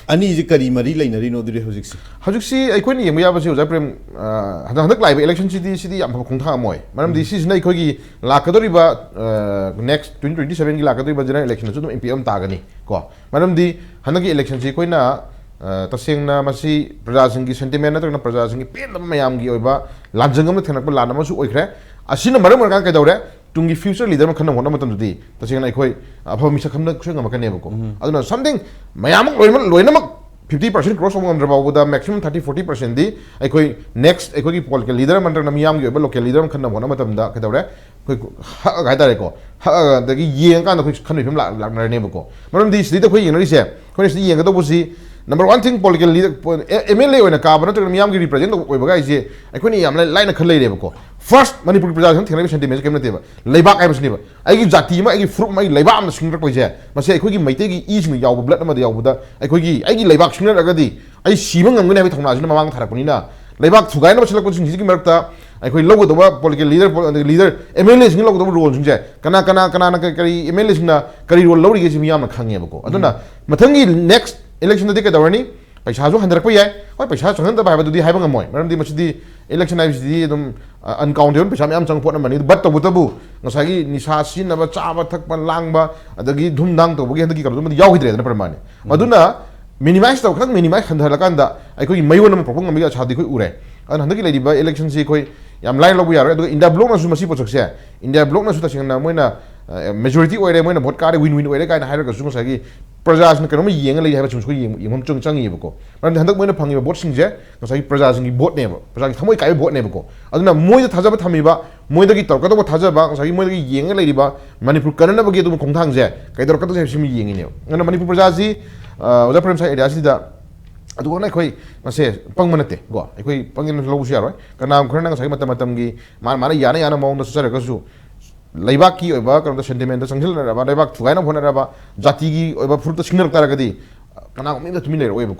ꯑꯅꯤꯁꯤ ꯀꯔꯤ ꯃꯔꯤ ꯂꯩꯅꯔꯤꯅꯣ ꯑꯗꯨꯗꯤ ꯍꯧꯖꯤꯛꯁꯦ? ꯍꯧꯖꯤꯛꯁꯤ ꯑꯩꯈꯣꯏꯅ ꯌꯦꯡꯕ ꯌꯥꯕꯁꯤ, ꯑꯣꯖꯥ ꯄ꯭ꯔꯦꯝ, ꯑ, ꯍꯟꯗꯛ, ꯍꯟꯗꯛ ꯂꯥꯛꯏꯕ ꯏꯂꯦꯛꯁꯟꯁꯤꯗꯤ ꯁꯤꯗꯤ ꯌꯥꯝ ꯐꯕ ꯈꯣꯡꯊꯥꯡ ꯑꯃ ꯑꯣꯏ꯫ ꯃꯔꯝꯗꯤ ꯎꯝ꯫ ꯁꯤꯁꯤꯅ ꯑꯩꯈꯣꯏꯒꯤ ꯂꯥꯛꯀꯗꯧꯔꯤꯕ, ꯑ, next twenty twenty sevenꯒꯤ ꯂꯥꯛꯀꯗꯧꯔꯤꯕ ꯖꯦꯅꯔꯦꯜ ꯏꯂꯦꯛꯁꯟꯗꯁꯨ ꯑꯗꯨꯝ impact ꯑꯗꯨꯝ ꯇꯥꯒꯅꯤ ꯀꯣ꯫ ꯃꯔꯝꯗꯤ ꯍꯟꯗꯛꯀꯤ ꯏꯂꯦꯛꯁꯟꯁꯤ ꯑꯩꯈꯣꯏꯅ, ꯑ, ꯇꯁꯦꯡꯅ ꯃꯁꯤ ꯄ꯭ꯔꯖꯥꯁꯤꯡꯒꯤ sentiment ꯅꯠꯇ꯭ꯔꯒꯅ ꯄ꯭ꯔꯖꯥꯁꯤꯡꯒꯤ ꯄꯦꯟꯗꯕ ꯃꯌꯥꯝꯒꯤ ꯑꯣꯏꯕ ꯂꯥꯟꯖꯪ ꯑꯃ ꯊꯦꯡꯅꯔꯛꯄ ꯂꯥꯟ ꯑꯃꯁꯨ ꯑꯣꯏꯈ꯭ꯔꯦ꯫ ꯑꯁꯤꯅ ꯃꯔꯝ ꯑꯣꯏꯔꯀꯥꯟꯗ ꯀꯩꯗꯧꯔꯦ? ꯇꯨꯡꯒꯤ future leader ꯑꯃ ꯈꯟꯅꯕ ꯍꯣꯠꯅꯕ ꯃꯇꯝꯗꯗꯤ ꯇꯁꯦꯡꯅ ꯑꯩꯈꯣꯏ ꯑꯐꯕ ꯃꯤꯁꯛ ꯈꯟꯕ ꯁꯣꯏ ꯉꯝꯃꯛꯀꯅꯦꯕꯀꯣ꯫ ꯎꯝ꯫ ꯑꯗꯨꯅ something ꯃꯌꯥꯝꯃꯛ ꯂꯣꯏꯅꯃꯛ, ꯂꯣꯏꯅꯃꯛ fifty percent cross ꯇꯧꯕ ꯉꯝꯗ꯭ꯔ ꯐꯥꯎꯕꯗ maximum thirty forty percentꯗꯤ ꯑꯩꯈꯣꯏ next ꯑꯩꯈꯣꯏꯒꯤ political leader ꯑꯃ ꯅꯠꯇ꯭ꯔꯒꯅ ꯃꯤꯌꯥꯝꯒꯤ ꯑꯣꯏꯕ local leader ꯑꯃ ꯈꯟꯅꯕ ꯍꯣꯠꯅꯕ ꯃꯇꯝꯗ ꯀꯩꯗꯧꯔꯦ? ꯑꯩꯈꯣꯏ ꯍꯛꯑꯒ ꯍꯥꯏꯇꯥꯔꯦꯀꯣ, ꯍꯛꯑꯒ ꯑꯗꯒꯤ ꯌꯦꯡꯉꯀꯥꯟꯗ ꯑꯩꯈꯣꯏ ꯈꯟꯕꯒꯤ ꯐꯤꯕꯝ ꯂꯥꯛ- ꯂꯥꯛꯅꯔꯅꯦꯕꯀꯣ꯫ ꯃꯔꯝꯗꯤ ꯁꯤꯗꯩꯗ ꯑꯩꯈꯣꯏ ꯌꯦꯡꯅꯔꯤꯁꯦ, ꯑꯩꯈꯣꯏꯅ ꯁꯤꯗ ꯌꯦꯡꯒꯗꯧꯕꯁꯤ, number one thing, political leader, M L A ꯑꯣꯏꯅ ꯀꯥꯕ ꯅꯠꯇ꯭ꯔꯒ ꯃꯤꯌꯥꯝꯒꯤ represent ꯑꯣꯏꯕ ꯍꯥꯏꯁꯦ ꯑꯩꯈꯣꯏꯅ ꯌꯥꯝ ꯂꯥꯏ- ꯂꯥꯏꯅ ꯈꯜ ꯂꯩꯔꯦꯕꯀꯣ꯫ First, ꯃꯅꯤꯄꯨꯔꯒꯤ ꯄ꯭ꯔꯖꯥꯁꯤꯡꯅ ꯊꯦꯡꯅꯔꯤꯕ sentiment ꯁꯦ ꯀꯔꯤꯝ ꯅꯠꯇꯦꯕ, ꯂꯩꯕꯥꯛ ꯍꯥꯏꯕꯁꯤꯅꯦꯕ꯫ ꯑꯩꯒꯤ ꯖꯥꯇꯤ ꯑꯃ, ꯑꯩꯒꯤ ꯐꯨꯔꯨꯞ ꯑꯃ, ꯑꯩꯒꯤ ꯂꯩꯕꯥꯛ ꯑꯃꯗ ꯁꯤꯡꯅꯔꯛꯄ ꯍꯥꯏꯁꯦ, ꯃꯁꯤ ꯑꯩꯈꯣꯏꯒꯤ ꯃꯩꯇꯩꯒꯤ ꯏꯁꯤꯡꯗ ꯌꯥꯎꯕ, blood ꯑꯃꯗ ꯌꯥꯎꯕꯗ ꯑꯩꯈꯣꯏꯒꯤ, ꯑꯩꯒꯤ ꯂꯩꯕꯥꯛ ꯁꯤꯡꯅꯔꯛꯑꯒꯗꯤ ꯑꯩ ꯁꯤꯕ ꯉꯝꯒꯅꯤ ꯍꯥꯏꯕꯒꯤ ꯊꯧꯅꯥꯁꯤꯅ ꯃꯃꯥꯡ ꯊꯥꯔꯛꯄꯅꯤꯅ, ꯂꯩꯕꯥꯛ ꯊꯨꯒꯥꯏꯅꯕ ꯁꯤꯜꯂꯛꯄꯁꯤꯡꯁꯤꯒꯤ ꯃꯔꯛꯇ ꯑꯩꯈꯣꯏ ꯂꯧꯒꯗꯧꯕ political leader, leader, M L ꯑꯦꯁꯤꯡꯅ ꯂꯧꯒꯗꯧꯕ role ꯁꯤꯡꯁꯦ ꯀꯅꯥ, ꯀꯅꯥ, ꯀꯅꯥꯅ ꯀꯔꯤ, ꯀꯔꯤ ꯑꯦꯝ ꯑꯦꯜ ꯑꯦꯁꯤꯡꯅ ꯀꯔꯤ role ꯂꯧꯔꯤꯒꯦ ꯁꯤ ꯃꯤꯌꯥꯝꯅ ꯈꯪꯉꯦꯕꯀꯣ꯫ ꯑꯗꯨꯅ ꯃꯊꯪꯒꯤ next election ꯗꯗꯤ ꯀꯩꯗꯧꯔꯅꯤ? ꯄꯩꯁꯥꯁꯨ ꯍꯟꯊꯔꯛꯄ ꯌꯥꯏ꯫ ꯍꯣꯏ, ꯄꯩꯁꯥ ꯆꯪꯍꯟꯗꯕ ꯍꯥꯏꯕꯗꯨꯗꯤ ꯍꯥꯏꯕ ꯉꯝꯃꯣꯏ, ꯃꯔꯝꯗꯤ ꯃꯁꯤꯗꯤ election ꯍꯥꯏꯕꯁꯤꯗꯤ ꯑꯗꯨꯝ, ꯑ, uncountable ꯄꯩꯁꯥ ꯃꯌꯥꯝ ꯆꯪꯕ ꯄꯣꯠ ꯑꯃꯅꯤ꯫ But ꯇꯧꯕꯇꯕꯨ ꯉꯁꯥꯏꯒꯤ ꯅꯤꯁꯥ ꯁꯤꯖꯤꯟꯅꯕ, ꯆꯥꯕ ꯊꯛꯄ, ꯂꯥꯡꯕ, ꯑꯗꯒꯤ ꯙꯨꯝ ꯙꯥꯡ ꯇꯧꯕꯒꯤ ꯍꯟꯗꯛꯀꯤ ꯀꯩꯅꯣꯗꯨꯃꯗꯤ ꯌꯥꯎꯈꯤꯗ꯭ꯔꯦꯗꯅ, ꯄ꯭ꯔꯃꯥꯅꯤ꯫ ꯑꯗꯨꯅ minimize ꯇꯧ, ꯈꯤꯇꯪ minimize ꯍꯟꯊꯍꯜꯂꯀꯥꯟꯗ ꯑꯩꯈꯣꯏꯒꯤ ꯃꯌꯣꯟ ꯑꯃ ꯄꯨꯔꯛꯄ ꯉꯝꯕꯒꯤ ꯑꯁꯥꯗꯤ ꯑꯩꯈꯣꯏ ꯎꯔꯦ꯫ ꯑꯗꯨꯅ ꯍꯟꯗꯛꯀꯤ ꯂꯩꯔꯤꯕ election ꯁꯤ ꯑꯩꯈꯣꯏ ꯌꯥꯝ ꯂꯥꯏꯅ ꯂꯧꯕ ꯌꯥꯔꯣꯏ꯫ ꯑꯗꯨꯒ India bloc ꯅꯁꯨ ꯃꯁꯤ ꯄꯣꯠꯁꯛꯁꯦ, India bloc ꯅꯁꯨ ꯇꯁꯦꯡꯅ ꯃꯣꯏꯅ, ꯑ, majority ꯑꯣꯏꯔꯦ, ꯃꯣꯏꯅ vote ꯀꯥꯔꯦ, win win ꯑꯣꯏꯔꯦ ꯀꯥꯏꯅ ꯍꯥꯏꯔꯒꯁꯨ ꯉꯁꯥꯏꯒꯤ ꯄ꯭ꯔꯖꯥꯁꯤꯡꯅ ꯀꯩꯅꯣꯝꯃ ꯌꯦꯡꯉ ꯂꯩ ꯍꯥꯏꯕꯁꯤꯃꯁꯨ ꯑꯩꯈꯣꯏ ꯌꯦꯡ-, ꯌꯦꯡꯐꯝ ꯆꯪ-, ꯆꯪꯉꯤꯕꯀꯣ꯫ ꯃꯔꯝꯗꯤ ꯍꯟꯗꯛ ꯃꯣꯏꯅ ꯐꯪꯉꯤꯕ vote ꯁꯤꯡꯁꯦ ꯉꯁꯥꯏꯒꯤ ꯄ꯭ꯔꯖꯥꯁꯤꯡꯒꯤ vote ꯅꯦꯕ, ꯄ꯭ꯔꯖꯥꯒꯤ ꯊꯃꯣꯏ ꯀꯥꯏꯕ vote ꯅꯦꯕꯀꯣ꯫ ꯑꯗꯨꯅ ꯃꯣꯏꯗ ꯊꯥꯖꯕ ꯊꯝꯃꯤꯕ, ꯃꯣꯏꯗꯒꯤ ꯇꯧꯔꯛꯀꯗꯧꯕ ꯊꯥꯖꯕ, ꯉꯁꯥꯏꯒꯤ ꯃꯣꯏꯗꯒꯤ ꯌꯦꯡꯉ ꯂꯩꯔꯤꯕ ꯃꯅꯤꯄꯨꯔ ꯀꯟꯅꯅꯕꯒꯤ ꯑꯗꯨꯒꯨꯝꯕ ꯈꯣꯡꯊꯥꯡꯁꯦ ꯀꯩꯗꯧꯔꯛꯀꯗꯧꯁꯦ ꯍꯥꯏꯕꯁꯤ ꯌꯦꯡꯉꯤꯅꯦꯕ꯫ ꯑꯗꯨꯅ ꯃꯅꯤꯄꯨꯔ ꯄ꯭ꯔꯖꯥꯁꯤ, ꯑ, ꯑꯣꯖꯥ ꯄ꯭ꯔꯦꯝ ꯁꯥꯏ area ꯁꯤꯗ ꯑꯗꯨꯒꯅ ꯑꯩꯈꯣꯏ ꯃꯁꯦ ꯄꯪꯕ ꯅꯠꯇꯦ ꯀꯣ, ꯑꯩꯈꯣꯏ ꯄꯪꯉꯦꯅꯁꯨ ꯂꯧꯕꯁꯨ ꯌꯥꯔꯣꯏ꯫ ꯀꯅꯥꯒꯨꯝꯕ ꯈꯔꯅ ꯉꯁꯥꯏꯒꯤ ꯃꯇꯝ ꯃꯇꯝꯒꯤ ꯃꯥꯅ, ꯃꯥꯅ ꯌꯥꯅ ꯌꯥꯅ ꯃꯑꯣꯡꯗ ꯆꯠꯆꯔꯒꯁꯨ, ꯂꯩꯕꯥꯛꯀꯤ ꯑꯣꯏꯕ ꯀꯩꯅꯣꯗ sentiment ꯆꯪꯁꯤꯜꯂꯛꯅꯔꯕ, ꯂꯩꯕꯥꯛ ꯊꯨꯒꯥꯏꯅꯕ ꯍꯣꯠꯅꯔꯕ, ꯖꯥꯇꯤꯒꯤ ꯑꯣꯏꯕ ꯐꯨꯔꯨꯞꯇ ꯁꯤꯡꯅꯔꯛ ꯇꯥꯔꯒꯗꯤ ꯀꯅꯥꯒꯨꯝꯕ ꯑꯝꯇ ꯇꯨꯃꯤꯟ ꯂꯩꯔꯛꯑꯣꯏꯕꯀꯣ꯫